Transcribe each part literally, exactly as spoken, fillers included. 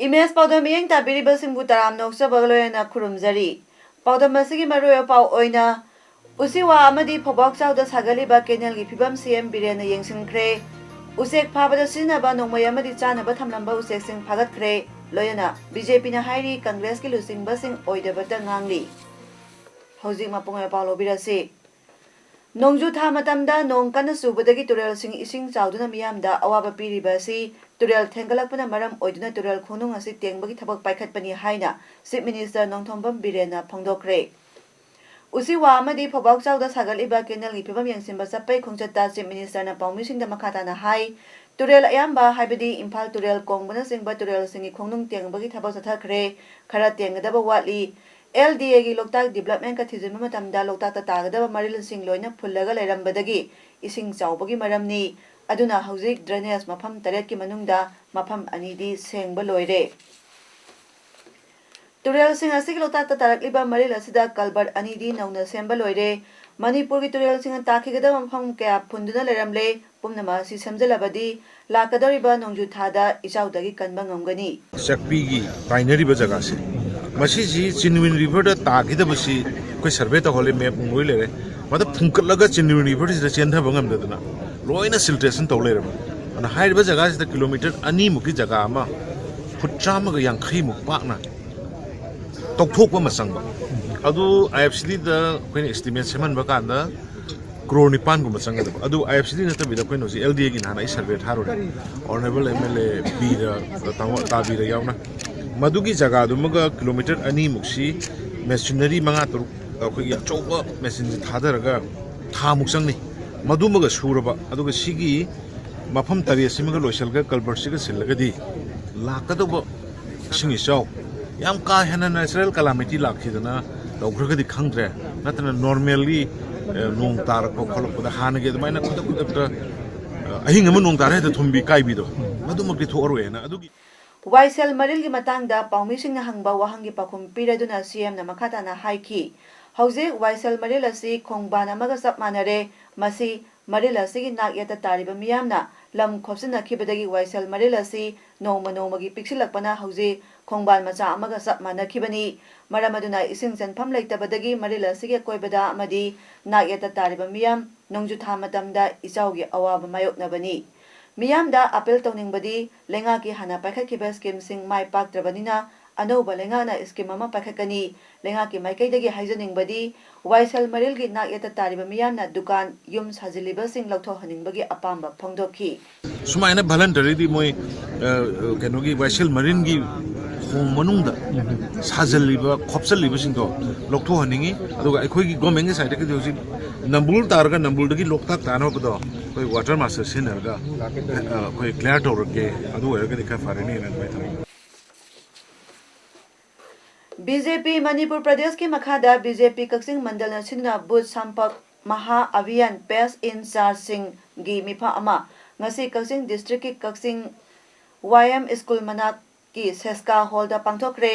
Image ꯄꯥꯎꯗꯝ ꯃꯤꯠꯌꯦꯡ ꯇꯥꯕꯤꯔꯤꯕꯁꯤꯡꯕꯨ ꯇꯔꯥꯝꯅ ꯑꯣꯛꯆꯕꯒ ꯂꯣꯏꯅꯅ ꯈꯨꯔꯨꯝꯖꯔꯤ꯫ ꯄꯥꯎꯗꯝ ꯑꯁꯤꯒꯤ ꯃꯔꯨꯑꯣꯏꯕ ꯄꯥꯎ ꯑꯣꯏꯅ, ꯎꯆꯤꯋꯥ ꯑꯃꯗꯤ ꯐꯧꯕꯥꯛ ꯆꯥꯎꯗ ꯁꯥꯒꯠꯂꯤꯕ ꯀꯦꯅꯦꯜꯒꯤ ꯐꯤꯕꯝ ꯁꯤ ꯑꯦꯝ ꯕꯤꯔꯦꯟꯅ ꯌꯦꯡꯁꯤꯟꯈ꯭ꯔꯦ꯫ ꯎꯆꯦꯛ ꯐꯥꯕꯗ ꯁꯤꯖꯤꯟꯅꯕ ꯅꯣꯡꯃꯩ ꯑꯃꯗꯤ ꯆꯥꯅꯕ ꯊꯝꯂꯝꯕ ꯎꯆꯦꯛꯁꯤꯡ ꯐꯥꯒꯠꯈ꯭ꯔꯦ꯫ ꯂꯣꯏꯅꯅ ꯕꯤ ꯖꯦ ꯄꯤꯅ ꯍꯥꯏꯔꯤ, ꯀꯪꯒ꯭ꯔꯦꯁꯀꯤ ꯂꯨꯆꯤꯡꯕꯁꯤꯡ ꯑꯣꯏꯗꯕꯇ ꯉꯥꯡꯂꯤ꯫ ꯍꯧꯖꯤꯛ ꯃꯄꯨꯡ ꯑꯣꯏꯕ ꯄꯥꯎ ꯂꯧꯕꯤꯔꯁꯤ꯫ ꯅꯣꯡꯖꯨ ꯊꯥ ꯃꯇꯝꯗ ꯅꯣꯡ ꯀꯟꯅ ꯆꯨꯕꯗꯒꯤ ꯇꯨꯔꯦꯜꯁꯤꯡ ꯏꯁꯤꯡ ꯆꯥꯎꯗꯨꯅ ꯃꯤꯌꯥꯝꯗ ꯑꯋꯥꯕ ꯄꯤꯔꯤꯕ ꯑꯁꯤ ꯇꯨꯔꯦꯜ ꯊꯦꯡꯒꯠꯂꯛꯄꯅ ꯃꯔꯝ ꯑꯣꯏꯗꯨꯅ ꯇꯨꯔꯦꯜ ꯈꯣꯡꯅꯨꯡ ꯑꯁꯤ ꯇꯦꯡꯕꯒꯤ ꯊꯕꯛ ꯄꯥꯏꯈꯠꯄꯅꯤ ꯍꯥꯏꯅ ꯆꯤꯐ ꯃꯤꯅꯤꯁꯇꯔ ꯅꯣꯡꯊꯣꯝꯕꯝ ꯕꯤꯔꯦꯟꯅ ꯐꯣꯡꯗꯣꯛꯈ꯭ꯔꯦ꯫ ꯎꯆꯤꯋꯥ ꯑꯃꯗꯤ ꯐꯧꯕꯥꯛ ꯆꯥꯎꯗ ꯁꯥꯒꯠꯂꯤꯕ ꯀꯦꯅꯦꯜꯒꯤ ꯐꯤꯕꯝ ꯌꯦꯡꯁꯤꯟꯕ ꯆꯠꯄꯒꯤ ꯈꯣꯡꯆꯠꯇ ꯆꯤꯐ ꯃꯤꯅꯤꯁꯇꯔꯅ ꯄꯥꯎꯃꯤꯁꯤꯡꯗ ꯃꯈꯥ ꯇꯥꯅ ꯍꯥꯏ, ꯇꯨꯔꯦꯜ ꯑꯌꯥꯝꯕ, ꯍꯥꯏꯕꯗꯤ ꯏꯝꯐꯥꯜ ꯇꯨꯔꯦꯜ, ꯀꯣꯡꯕꯅꯆꯤꯡꯕ ꯇꯨꯔꯦꯜꯁꯤꯡꯒꯤ ꯈꯣꯡꯅꯨꯡ ꯇꯦꯡꯕꯒꯤ ꯊꯕꯛ ꯆꯠꯊꯈ꯭ꯔꯦ, ꯈꯔ ꯇꯦꯡꯒꯗꯕ ꯋꯥꯠꯂꯤ꯫ ꯑꯦꯜ ꯗꯤ ꯑꯦꯒꯤ ꯂꯣꯛꯇꯥꯛ ꯗꯤꯕ꯭ꯂꯞꯃꯦꯟꯀ ꯊꯤꯖꯤꯟꯕ ꯃꯇꯝꯗ ꯂꯣꯛꯇꯥꯛꯇ ꯇꯥꯒꯗꯕ ꯃꯔꯤꯜꯁꯤꯡ ꯂꯣꯏꯅ ꯐꯨꯜꯂꯒ ꯂꯩꯔꯝꯕꯗꯒꯤ ꯏꯁꯤꯡ ꯆꯥꯎꯕꯒꯤ ꯃꯔꯝꯅꯤ꯫ ꯑꯗꯨꯅ ꯍꯧꯖꯤꯛ ꯗ꯭ꯔꯦꯅꯦꯖ ꯃꯐꯝ ꯇꯔꯦꯠꯀꯤ ꯃꯅꯨꯡꯗ ꯃꯐꯝ ꯑꯅꯤꯗꯤ ꯁꯦꯡꯕ ꯂꯣꯏꯔꯦ꯫ ꯇꯨꯔꯦꯜꯁꯤꯡ ꯑꯁꯤꯒꯤ ꯂꯣꯛꯇꯥꯛꯇ ꯇꯥꯔꯛꯂꯤꯕ ꯃꯔꯤꯜ ꯑꯁꯤꯗ ꯀꯜꯕꯔꯠ ꯑꯅꯤꯗꯤ ꯅꯧꯅ ꯁꯦꯝꯕ ꯂꯣꯏꯔꯦ꯫ ꯃꯅꯤꯄꯨꯔꯒꯤ ꯇꯨꯔꯦꯜꯁꯤꯡꯅ ꯇꯥꯈꯤꯒꯗꯕ ꯃꯐꯝ ꯀꯌꯥ ꯐꯨꯟꯗꯨꯅ ꯂꯩꯔꯝꯂꯦ꯫ ꯄꯨꯝꯅꯃꯛ ꯑꯁꯤ ꯁꯦꯝꯖꯤꯜꯂꯕꯗꯤ ꯂꯥꯛꯀꯗꯧꯔꯤꯕ ꯅꯣꯡꯖꯨ ꯊꯥꯗ ꯏꯆꯥꯎꯗꯒꯤ ꯀꯟꯕ ꯉꯝꯒꯅꯤ꯫ ꯆꯥꯛꯄꯤꯒꯤ ꯇꯥꯏꯅꯔꯤꯕ ꯖꯒꯥꯁꯦ, ꯃꯁꯤꯁꯤ ꯆꯤꯟꯋꯤꯟ ꯔꯤꯚꯔꯗ ꯇꯥꯈꯤꯗꯕꯁꯤ ꯑꯩꯈꯣꯏ ꯁꯔꯚꯦ ꯇꯧꯍꯜꯂꯦ, ꯃꯦꯞ ꯅꯨꯡ ꯂꯣꯏ ꯂꯩꯔꯦ꯫ ꯃꯗ ꯐꯨꯝꯀꯠꯂꯒ ꯆꯤꯟꯋꯤꯟ ꯔꯤꯚꯔꯁꯤꯗ ꯆꯦꯟꯊꯕ ꯉꯝꯗꯗꯅ ꯂꯣꯏꯅ ꯁꯤꯜꯇ꯭ꯔꯦꯁꯟ ꯇꯧ ꯂꯩꯔꯕꯅꯤ꯫ ꯑꯗꯨꯅ ꯍꯥꯏꯔꯤꯕ ꯖꯒꯥꯁꯤꯗ ꯀꯤꯂꯣꯃꯤꯇꯔ ꯑꯅꯤꯃꯨꯛꯀꯤ ꯖꯒꯥ ꯑꯃ ꯐꯨꯠ ꯆꯥꯝꯃꯒ ꯌꯥꯡꯈꯩꯃꯨꯛ ꯄꯥꯛꯅ ꯇꯧꯊꯣꯛꯄ ꯑꯃ ꯆꯪꯕ꯫ ꯑꯗꯨ ꯑꯥꯏ ꯑꯦꯐ ꯁꯤ ꯗꯤꯗ ꯑꯩꯈꯣꯏꯅ ꯑꯦꯁꯇꯤꯃꯦꯠ ꯁꯦꯝꯍꯟꯕ ꯀꯥꯟꯗ ꯀ꯭ꯔꯣꯔ ꯅꯤꯄꯥꯟꯒꯨꯝꯕ ꯆꯪꯒꯗꯕ꯫ ꯑꯗꯨ ꯑꯥꯏ ꯑꯦꯐ ꯁꯤ ꯗꯤ ꯅꯠꯇꯕꯤꯗ ꯑꯩꯈꯣꯏꯅ ꯍꯧꯖꯤꯛ ꯑꯦꯜ ꯗꯤ ꯑꯦꯒꯤ ꯅꯍꯥꯟ ꯑꯩ ꯁꯔꯚꯦ ꯊꯥꯔꯨꯔꯦ, ꯑꯣꯅꯔꯦꯕꯜ ꯑꯦꯝ ꯑꯦꯜ ꯑꯦ ꯕꯤꯔ, ꯇꯥꯃꯣ ꯇꯥꯕꯤꯔ ꯌꯥꯎꯅ꯫ ꯃꯗꯨꯒꯤ ꯖꯒꯥꯗꯨꯃꯒ ꯀꯤꯂꯣꯃꯤꯇꯔ ꯑꯅꯤꯃꯨꯛꯁꯤ ꯃꯦꯆꯤꯅꯔꯤ ꯃꯉꯥ ꯇꯔꯨꯛ ꯑꯩꯈꯣꯏꯒꯤ ꯑꯆꯧꯕ ꯃꯦꯆꯤꯟꯁꯤ ꯊꯥꯗꯔꯒ ꯊꯥꯃꯨꯛ ꯆꯪꯅꯤ꯫ ꯃꯗꯨꯃꯒ ꯁꯨꯔꯕ, ꯑꯗꯨꯒ ꯁꯤꯒꯤ ꯃꯐꯝ ꯇꯔꯦꯠꯁꯤꯃꯒ ꯂꯣꯏꯁꯤꯜꯂꯒ ꯀꯜꯚꯔꯠꯁꯤꯒ ꯁꯤꯜꯂꯒꯗꯤ ꯂꯥꯛꯀꯗꯧꯕ ꯏꯁꯤꯡ ꯏꯆꯥꯎ ꯌꯥꯝ ꯀꯥ ꯍꯦꯟꯅ natural calamity ꯂꯥꯛꯈꯤꯗꯅ ꯇꯧꯈ꯭ꯔꯒꯗꯤ ꯈꯪꯗ꯭ꯔꯦ, ꯅꯠꯇꯅ normally, ꯑ, ꯅꯣꯡ ꯇꯥꯔꯛꯄ ꯈꯣꯠꯂꯛꯄꯗ ꯍꯥꯟꯅꯒꯤ ꯑꯗꯨꯃꯥꯏꯅ ꯈꯨꯗꯛ ꯈꯨꯗꯛꯇ, ꯑ, ꯑꯍꯤꯡ ꯑꯃ ꯅꯣꯡ ꯇꯥꯔꯦ ꯍꯦꯛꯇ ꯊꯨꯝꯕꯤ ꯀꯥꯏꯕꯤꯗꯣ, ꯃꯗꯨꯃꯛꯇꯤ ꯊꯣꯛꯑꯔꯣꯏꯅ꯫ ꯑꯗꯨꯒꯤ ꯋꯥꯏꯁꯦꯜ ꯃꯔꯤꯜꯒꯤ ꯃꯇꯥꯡꯗ ꯄꯥꯎꯃꯤꯁꯤꯡꯅ ꯍꯪꯕ ꯋꯥꯍꯪꯒꯤ ꯄꯥꯎꯈꯨꯝ ꯄꯤꯔꯗꯨꯅ ꯁꯤ ꯑꯦꯝꯅ ꯃꯈꯥ ꯇꯥꯅ ꯍꯥꯏꯈꯤ, ꯍꯧꯖꯤꯛ ꯋꯥꯏꯁꯦꯜ ꯃꯔꯤꯜ ꯑꯁꯤ ꯈꯣꯡꯕꯥꯟ ꯑꯃꯒ ꯆꯞ ꯃꯥꯟꯅꯔꯦ꯫ ꯃꯁꯤ ꯃꯔꯤꯜ ꯑꯁꯤꯒꯤ ꯅꯥꯛ ꯌꯦꯠꯇ ꯇꯥꯔꯤꯕ ꯃꯤꯌꯥꯝꯅ ꯂꯝ ꯈꯣꯞꯆꯤꯟꯅꯈꯤꯕꯗꯒꯤ ꯋꯥꯏꯁꯦꯜ ꯃꯔꯤꯜ ꯑꯁꯤ ꯅꯣꯡꯃ ꯅꯣꯡꯃꯒꯤ ꯄꯤꯛꯁꯤꯜꯂꯛꯄꯅ ꯍꯧꯖꯤꯛ ꯈꯣꯡꯕꯥꯟ ꯃꯆꯥ ꯑꯃꯒ ꯆꯞ ꯃꯥꯟꯅꯈꯤꯕꯅꯤ꯫ ꯃꯔꯝ ꯑꯗꯨꯅ ꯏꯁꯤꯡ ꯆꯦꯟꯐꯝ ꯂꯩꯇꯕꯗꯒꯤ ꯃꯔꯤꯜ ꯑꯁꯤꯒꯤ ꯑꯀꯣꯏꯕꯗ ꯑꯃꯗꯤ ꯅꯥꯛ ꯌꯦꯠꯇ ꯇꯥꯔꯤꯕ ꯃꯤꯌꯥꯝ ꯅꯣꯡꯖꯨ ꯊꯥ ꯃꯇꯝꯗ ꯏꯆꯥꯎꯒꯤ ꯑꯋꯥꯕ ꯃꯥꯌꯣꯛꯅꯕꯅꯤ꯫ ꯃꯤꯌꯥꯝꯗ ꯑꯥꯄꯤꯜ ꯇꯧꯅꯤꯡꯕꯗꯤ ꯂꯩꯉꯥꯛꯀꯤ ꯍꯥꯟꯅ ꯄꯥꯏꯈꯠꯈꯤꯕ ꯁ꯭ꯀꯤꯝꯁꯤꯡ ꯃꯥꯏ ꯄꯥꯛꯇ꯭ꯔꯕꯅꯤꯅ ꯑꯅꯧꯕ ꯂꯩꯉꯥꯛꯅ ꯁ꯭ꯀꯤꯝ ꯑꯃ ꯄꯥꯏꯈꯠꯀꯅꯤ꯫ ꯂꯩꯉꯥꯛꯀꯤ ꯃꯥꯏꯀꯩꯗꯒꯤ ꯍꯥꯏꯖꯅꯤꯡꯕꯗꯤ ꯋꯥꯏꯁꯦꯜ ꯃꯔꯤꯜꯒꯤ ꯅꯥꯛ ꯌꯦꯠꯇ ꯇꯥꯔꯤꯕ ꯃꯤꯌꯥꯝꯅ ꯗꯨꯀꯥꯟ, ꯌꯨꯝ ꯁꯥꯖꯤꯜꯂꯤꯕꯁꯤꯡ ꯂꯧꯊꯣꯛꯍꯟꯅꯤꯡꯕꯒꯤ ꯑꯄꯥꯝꯕ ꯐꯣꯡꯗꯣꯛꯈꯤ꯫ ꯁꯨꯃꯥꯏꯅ voluntaryꯗꯤ ꯃꯣꯏ, ꯑ, ꯀꯩꯅꯣꯒꯤ ꯋꯥꯏꯁꯦꯜ ꯃꯔꯤꯜꯒꯤ ꯈꯣꯡ ꯃꯅꯨꯡꯗ ꯁꯥꯖꯤꯜꯂꯤꯕ, ꯈꯣꯞꯆꯜꯂꯤꯕꯁꯤꯡꯗꯣ ꯂꯧꯊꯣꯛꯍꯟꯅꯤꯡꯉꯤ꯫ ꯑꯗꯨꯒ ꯑꯩꯈꯣꯏꯒꯤ governmentꯀꯤ sideꯇꯒꯤꯗꯤ ꯍꯧꯖꯤꯛ ꯅꯝꯕꯨꯜ ꯇꯥꯔꯒ ꯅꯝꯕꯨꯜꯗꯒꯤ ꯂꯣꯛꯇꯥꯛ ꯇꯥꯅꯕꯗꯣ ꯑꯩꯈꯣꯏ water master ꯁꯤꯖꯤꯟꯅꯔꯒ, ꯑ, ꯑꯩꯈꯣꯏ clear ꯇꯧꯔꯒꯦ꯫ ꯑꯗꯨ ꯑꯣꯏꯔꯒꯗꯤ ꯈꯔ ꯐꯔꯅꯤꯅ ꯑꯗꯨꯃꯥꯏꯅ ꯊꯝꯃꯤ꯫ ꯕꯤ ꯖꯦ ꯄꯤ ꯃꯅꯤꯄꯨꯔ ꯄ꯭ꯔꯗꯦꯁꯀꯤ ꯃꯈꯥꯗ ꯕꯤ ꯖꯦ ꯄꯤ ꯀꯛꯆꯤꯡ ꯃꯟꯗꯜꯅ ꯁꯤꯟꯗꯨꯅ ꯕꯨꯊ ꯁꯝꯄꯛ ꯃꯍꯥ ꯑꯚꯤꯌꯥꯟ ꯄꯦꯁ ꯏꯟ ꯆꯥꯔꯖꯁꯤꯡꯒꯤ ꯃꯤꯐꯝ ꯑꯃ ꯉꯁꯤ ꯀꯛꯆꯤꯡ ꯗꯤꯁꯇ꯭ꯔꯤꯛꯀꯤ ꯀꯛꯆꯤꯡ ꯋꯥꯏ ꯑꯦꯝ ꯁ꯭ꯀꯨꯜ ꯃꯅꯥꯛꯀꯤ ꯁꯦꯁꯀꯥ ꯍꯣꯜꯗ ꯄꯥꯡꯊꯣꯛꯈ꯭ꯔꯦ꯫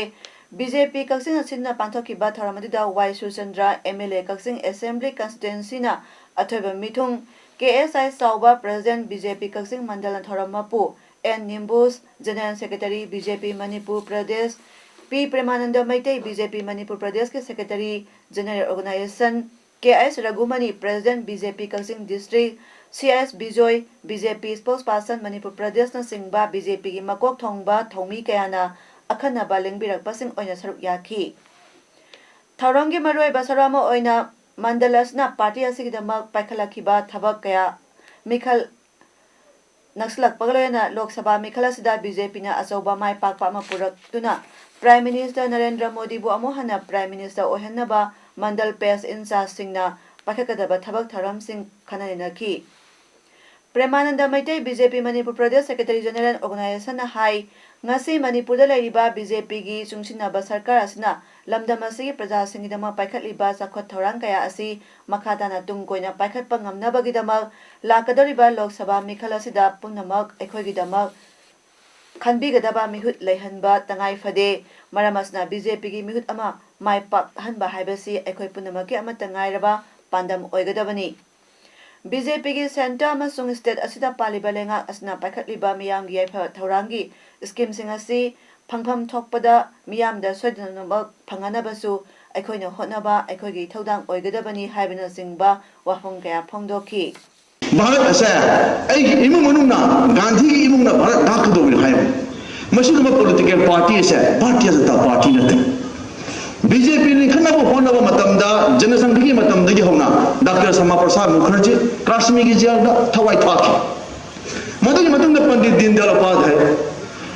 ꯕꯤ ꯖꯦ ꯄꯤ ꯀꯛꯆꯤꯡꯅ ꯁꯤꯟꯗꯨꯅ ꯄꯥꯡꯊꯣꯛꯈꯤꯕ ꯊꯧꯔꯝ ꯑꯗꯨꯗ Y Surchandra M L A Kakching assembly ꯀꯟꯁꯇꯤꯇ꯭ꯋꯦꯟꯁꯤꯅ ꯑꯊꯣꯏꯕ ꯃꯤꯊꯨꯡ, ꯀꯦ ꯑꯦꯁ ꯑꯥꯏ ꯆꯥꯎꯕ president B J P Kakching ꯃꯟꯗꯜꯅ ꯊꯧꯔꯝ ꯃꯄꯨ, ꯑꯦꯟ ꯅꯤꯝꯕꯨꯁ, general secretary, B J P Manipur Pradesh, P Premananda Meitei, B J P Manipur ꯄ꯭ꯔꯗꯦꯁꯀꯤ secretary, general organisation, K H Raghumani, president, B J P Kakching district, C H Bijoy, B J P spokesperson, Manipur ꯄ꯭ꯔꯗꯦꯁꯅꯆꯤꯡꯕ B J ꯄꯤꯒꯤ ꯃꯀꯣꯛ ꯊꯣꯡꯕ ꯊꯧꯃꯤ ꯀꯌꯥꯅ ꯑꯈꯟꯅꯕ ꯂꯦꯡꯕꯤꯔꯛꯄꯁꯤꯡ ꯑꯣꯏꯅ ꯁꯔꯨꯛ ꯌꯥꯈꯤ꯫ ꯊꯧꯔꯝꯒꯤ ꯃꯔꯨꯑꯣꯏꯕ ꯁꯔꯨꯛ ꯑꯃ ꯑꯣꯏꯅ ꯃꯟꯗꯜ ꯑꯁꯤꯅ ꯄꯥꯔꯇꯤ ꯑꯁꯤꯒꯤꯗꯃꯛ ꯄꯥꯏꯈꯠꯂꯛꯈꯤꯕ ꯊꯕꯛ ꯀꯌꯥ ꯃꯤꯈꯜ ꯅꯛꯁꯤꯜꯂꯛꯄꯒ ꯂꯣꯏꯅꯅ ꯂꯣꯛ ꯁꯚꯥ ꯃꯤꯈꯜ ꯑꯁꯤꯗ ꯕꯤ ꯖꯦ ꯄꯤꯅ ꯑꯆꯧꯕ ꯃꯥꯏ ꯄꯥꯛꯄ ꯑꯃ ꯄꯨꯔꯛꯇꯨꯅ ꯄ꯭ꯔꯥꯏꯝ ꯃꯤꯅꯤꯁꯇꯔ ꯅꯔꯦꯟꯗ꯭ꯔ ꯃꯣꯗꯤꯕꯨ ꯑꯃꯨꯛ ꯍꯟꯅ ꯄ꯭ꯔꯥꯏꯝ ꯃꯤꯅꯤꯁꯇꯔ ꯑꯣꯏꯍꯟꯅꯕ ꯃꯟꯗꯜ ꯄꯦꯁ ꯏꯟꯆꯥꯔꯖꯁꯤꯡꯅ ꯄꯥꯏꯈꯠꯀꯗꯕ ꯊꯕꯛ ꯊꯧꯔꯝꯁꯤꯡ ꯈꯟꯅ ꯅꯩꯅꯈꯤ꯫ ꯄ꯭ꯔꯦꯃꯥꯅꯟꯗ Meitei, B J P Manipur Pradesh secretary general ꯑꯣꯔꯒꯅꯥꯏꯖꯦꯁꯟꯅ ꯍꯥꯏ, ꯉꯁꯤ ꯃꯅꯤꯄꯨꯔꯗ ꯂꯩꯔꯤꯕ ꯕꯤ ꯖꯦ ꯄꯤꯒꯤ ꯆꯨꯡꯁꯤꯟꯅꯕ ꯁꯔꯀꯥꯔ ꯑꯁꯤꯅ ꯂꯝꯗꯝ ꯑꯁꯤꯒꯤ ꯄ꯭ꯔꯖꯥꯁꯤꯡꯒꯤꯗꯃꯛ ꯄꯥꯏꯈꯠꯂꯤꯕ ꯆꯥꯎꯈꯠ ꯊꯧꯔꯥꯡ ꯀꯌꯥ ꯑꯁꯤ ꯃꯈꯥ ꯇꯥꯅ ꯇꯨꯡ ꯀꯣꯏꯅ ꯄꯥꯏꯈꯠꯄ ꯉꯝꯅꯕꯒꯤꯗꯃꯛ ꯂꯥꯛꯀꯗꯧꯔꯤꯕ ꯂꯣꯛ ꯁꯚꯥ ꯃꯤꯈꯜ ꯑꯁꯤꯗ ꯄꯨꯝꯅꯃꯛ ꯑꯩꯈꯣꯏꯒꯤꯗꯃꯛ ꯈꯟꯕꯤꯒꯗꯕ ꯃꯤꯍꯨꯠ ꯂꯩꯍꯟꯕ ꯇꯉꯥꯏ ꯐꯗꯦ꯫ ꯃꯔꯝ ꯑꯁꯤꯅ ꯕꯤ ꯖꯦ ꯄꯤꯒꯤ ꯃꯤꯍꯨꯠ ꯑꯃ ꯃꯥꯏ ꯄꯥꯛꯍꯟꯕ ꯍꯥꯏꯕꯁꯤ ꯑꯩꯈꯣꯏ ꯄꯨꯝꯅꯃꯛꯀꯤ ꯑꯃꯠꯇ ꯉꯥꯏꯔꯕ ꯄꯥꯟꯗꯝ ꯑꯣꯏꯒꯗꯕꯅꯤ꯫ ꯕꯤ ꯖꯦ ꯄꯤꯒꯤ ꯁꯦꯟꯇꯔ ꯑꯃꯁꯨꯡ ꯁ꯭ꯇꯦꯠ ꯑꯁꯤꯗ ꯄꯥꯜꯂꯤꯕ ꯂꯩꯉꯥꯛ ꯑꯁꯤꯅ ꯄꯥꯏꯈꯠꯂꯤꯕ ꯃꯤꯌꯥꯝꯒꯤ ꯌꯥꯏꯐ ꯊꯧꯔꯥꯡꯒꯤ ꯁ꯭ꯀꯤꯝꯁꯤꯡ ꯑꯁꯤ ꯐꯪꯐꯝ ꯊꯣꯛꯄꯗ ꯃꯤꯌꯥꯝꯗ ꯁꯣꯏꯗꯅꯃꯛ ꯐꯪꯍꯟꯅꯕꯁꯨ ꯑꯩꯈꯣꯏꯅ ꯍꯣꯠꯅꯕ ꯑꯩꯈꯣꯏꯒꯤ ꯏꯊꯧꯗꯥꯡ ꯑꯣꯏꯒꯗꯕꯅꯤ ꯍꯥꯏꯕꯅꯆꯤꯡꯕ ꯋꯥꯐꯝ ꯀꯌꯥ ꯐꯣꯡꯗꯣꯛꯈꯤ꯫ ꯚꯥꯔꯠ ꯑꯁꯦ ꯑꯩꯒꯤ ꯏꯃꯨꯡ ꯃꯅꯨꯡꯅ, ꯒꯥꯟꯙꯤꯒꯤ ꯏꯃꯨꯡꯅ ꯚꯥꯔꯠ ꯉꯥꯛꯀꯗꯧꯕꯅꯤ ꯍꯥꯏꯕ꯫ ꯃꯁꯤꯒꯨꯝꯕ ꯄꯣꯂꯤꯇꯤꯀꯦꯜ ꯄꯥꯔꯇꯤ ꯑꯁꯦ ꯚꯥꯔꯇꯤꯌ ꯖꯅꯇꯥ ꯄꯥꯔꯇꯤ ꯅꯠꯇꯦ꯫ ꯕꯤ ꯖꯦ ꯄꯤ ꯂꯤꯡꯈꯠꯅꯕ ꯍꯣꯠꯅꯕ ꯃꯇꯝꯗ ꯖꯅꯁꯪꯘꯒꯤ ꯃꯇꯝꯗꯒꯤ ꯍꯧꯅ ꯗꯥꯛꯇꯔ ꯁ꯭ꯌꯥꯃꯥ ꯄ꯭ꯔꯁꯥꯗ ꯃꯨꯈꯔꯖꯤ ꯀꯥꯁꯃꯤꯔꯒꯤ ꯖꯦꯜꯗ ꯊꯋꯥꯏ ꯊꯥꯈꯤ꯫ ꯃꯗꯨꯒꯤ ꯃꯇꯨꯡꯗ ꯄꯟꯗꯤꯠ ꯗꯤꯟ ꯗꯌꯥꯜ ꯎꯄꯥꯙ꯭ꯌꯥꯌ,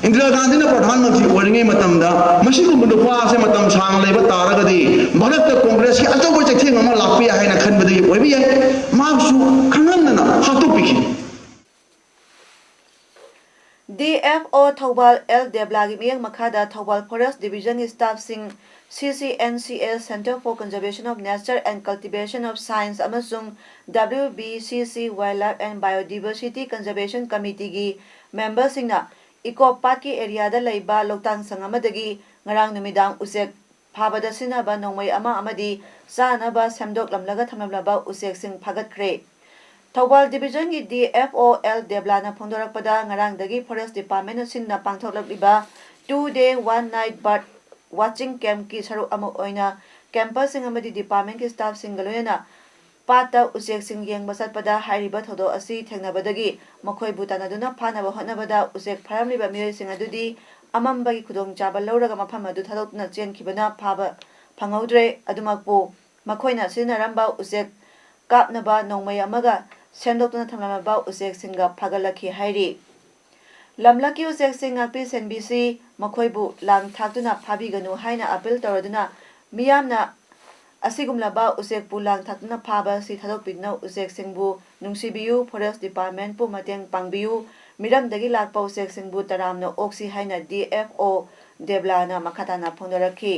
ꯏꯟꯗꯤꯔꯥ ꯒꯥꯟꯙꯤꯅ ꯄ꯭ꯔꯙꯥꯟ ꯃꯟꯇ꯭ꯔꯤ ꯑꯣꯏꯔꯤꯉꯩ ꯃꯇꯝꯗ ꯃꯁꯤꯒꯨꯝꯕ ꯅꯨꯄꯥ ꯑꯁꯦ ꯃꯇꯝ ꯁꯥꯡꯅ ꯂꯩꯕ ꯇꯥꯔꯒꯗꯤ ꯚꯥꯔꯠꯇ ꯀꯣꯡꯒ꯭ꯔꯦꯁꯀꯤ ꯑꯆꯧꯕ ꯆꯩꯊꯦꯡ ꯑꯃ ꯂꯥꯛꯄ ꯌꯥꯏ ꯍꯥꯏꯅ ꯈꯟꯕꯗꯒꯤ ꯑꯣꯏꯕ ꯌꯥꯏ꯫ ꯃꯍꯥꯛꯁꯨ ꯈꯪꯍꯟꯗꯅ ꯍꯥꯠꯇꯣꯛꯄꯤꯈꯤ꯫ ꯗꯤ ꯑꯦꯐ ꯑꯣ ꯊꯧꯕꯥꯜ ꯑꯦꯜ ꯗꯦꯕꯂꯥꯒꯤ ꯃꯤꯠꯌꯦꯡ ꯃꯈꯥꯗ ꯊꯧꯕꯥꯜ ꯐꯣꯔꯦꯁ ꯗꯤꯕꯤꯖꯟꯒꯤ ꯁ꯭ꯇꯥꯐꯁꯤꯡ, ꯁꯤ ꯁꯤ N C L, Centre for Conservation of Nature and Cultivation of Science ꯑꯃꯁꯨꯡ W B C C Wildlife and Biodiversity Conservation Committeeꯒꯤ ꯃꯦꯝꯕꯔꯁꯤꯡꯅ ꯏꯀꯣ ꯄꯥꯔꯛꯀꯤ ꯑꯦꯔꯤꯌꯥꯗ ꯂꯩꯕ ꯂꯣꯛꯇꯥꯛ ꯁꯪ ꯑꯃꯗꯒꯤ ꯉꯔꯥꯡ ꯅꯨꯃꯤꯗꯥꯡ ꯎꯆꯦꯛ ꯐꯥꯕꯗ ꯁꯤꯖꯤꯟꯅꯕ ꯅꯣꯡꯃꯩ ꯑꯃ ꯑꯃꯗꯤ ꯆꯥꯅꯕ ꯁꯦꯝꯗꯣꯛꯂꯝꯂꯒ ꯊꯝꯂꯝꯂꯕ ꯎꯆꯦꯛꯁꯤꯡ ꯐꯥꯒꯠꯈ꯭ꯔꯦ꯫ ꯊꯧꯕꯥꯜ ꯗꯤꯕꯤꯖꯟꯒꯤ ꯗꯤ ꯑꯦꯐ ꯑꯣ ꯑꯦꯜ ꯗꯦꯕꯂꯥꯅ ꯐꯣꯡꯗꯣꯔꯛꯄꯗ, ꯉꯔꯥꯡꯗꯒꯤ ꯐꯣꯔꯦꯁ ꯗꯤꯄꯥꯔꯠꯃꯦꯟꯅ ꯁꯤꯟꯅ ꯄꯥꯡꯊꯣꯛꯂꯛꯂꯤꯕ two day one night bird watching campꯀꯤ ꯁꯔꯨꯛ ꯑꯃ ꯑꯣꯏꯅ ꯀꯦꯝꯄꯔꯁꯤꯡ ꯑꯃꯗꯤ ꯗꯤꯄꯥꯔꯠꯃꯦꯟꯒꯤ ꯁ꯭ꯇꯥꯐꯁꯤꯡꯒ ꯂꯣꯏꯅꯅ ꯄꯥꯠꯇ ꯎꯆꯦꯛꯁꯤꯡ ꯌꯦꯡꯕ ꯆꯠꯄꯗ ꯍꯥꯏꯔꯤꯕ ꯊꯧꯗꯣꯛ ꯑꯁꯤ ꯊꯦꯡꯅꯕꯗꯒꯤ ꯃꯈꯣꯏꯕꯨ ꯇꯥꯟꯅꯗꯨꯅ ꯐꯥꯅꯕ ꯍꯣꯠꯅꯕꯗ ꯎꯆꯦꯛ ꯐꯥꯔꯝꯂꯤꯕ ꯃꯤꯑꯣꯏꯁꯤꯡ ꯑꯗꯨꯗꯤ ꯑꯃꯝꯕꯒꯤ ꯈꯨꯗꯣꯡꯆꯥꯕ ꯂꯧꯔꯒ ꯃꯐꯝ ꯑꯗꯨ ꯊꯥꯗꯣꯛꯇꯨꯅ ꯆꯦꯟꯈꯤꯕꯅ ꯐꯥꯕ ꯐꯪꯍꯧꯗ꯭ꯔꯦ꯫ ꯑꯗꯨꯃꯛꯄꯨ ꯃꯈꯣꯏꯅ ꯁꯤꯖꯤꯟꯅꯔꯝꯕ ꯎꯆꯦꯛ ꯀꯥꯞꯅꯕ ꯅꯣꯡꯃꯩ ꯑꯃꯒ ꯁꯦꯝꯗꯣꯛꯇꯨꯅ ꯊꯝꯂꯝꯂꯕ ꯎꯆꯦꯛꯁꯤꯡꯒ ꯐꯥꯒꯠꯂꯛꯈꯤ ꯍꯥꯏꯔꯤ꯫ ꯂꯝꯂꯛꯀꯤ ꯎꯆꯦꯛꯁꯤꯡ ꯉꯥꯛꯄꯤ ꯁꯦꯟꯕꯤꯁꯤ ꯃꯈꯣꯏꯕꯨ ꯂꯥꯡ ꯊꯥꯛꯇꯨꯅ ꯐꯥꯕꯤꯒꯅꯨ ꯍꯥꯏꯅ ꯑꯥꯄꯤꯜ ꯇꯧꯔꯗꯨꯅ ꯃꯤꯌꯥꯝꯅ ꯑꯁꯤꯒꯨꯝꯂꯕ ꯎꯆꯦꯛꯄꯨ ꯂꯥꯡ ꯊꯥꯛꯇꯨꯅ ꯐꯥꯕ ꯑꯁꯤ ꯊꯥꯗꯣꯛꯄꯤꯗꯨꯅ ꯎꯆꯦꯛꯁꯤꯡꯕꯨ ꯅꯨꯡꯁꯤꯕꯤꯌꯨ, Forest Departmentꯄꯨ ꯃꯇꯦꯡ ꯄꯥꯡꯕꯤꯌꯨ, ꯃꯤꯔꯝꯗꯒꯤ ꯂꯥꯛꯄ ꯎꯆꯦꯛꯁꯤꯡꯕꯨ ꯇꯔꯥꯝꯅ ꯑꯣꯛꯁꯤ ꯍꯥꯏꯅ DFO ꯗꯦꯕꯂꯥꯅ ꯃꯈꯥ ꯇꯥꯅ ꯐꯣꯡꯗꯣꯔꯛꯈꯤ꯫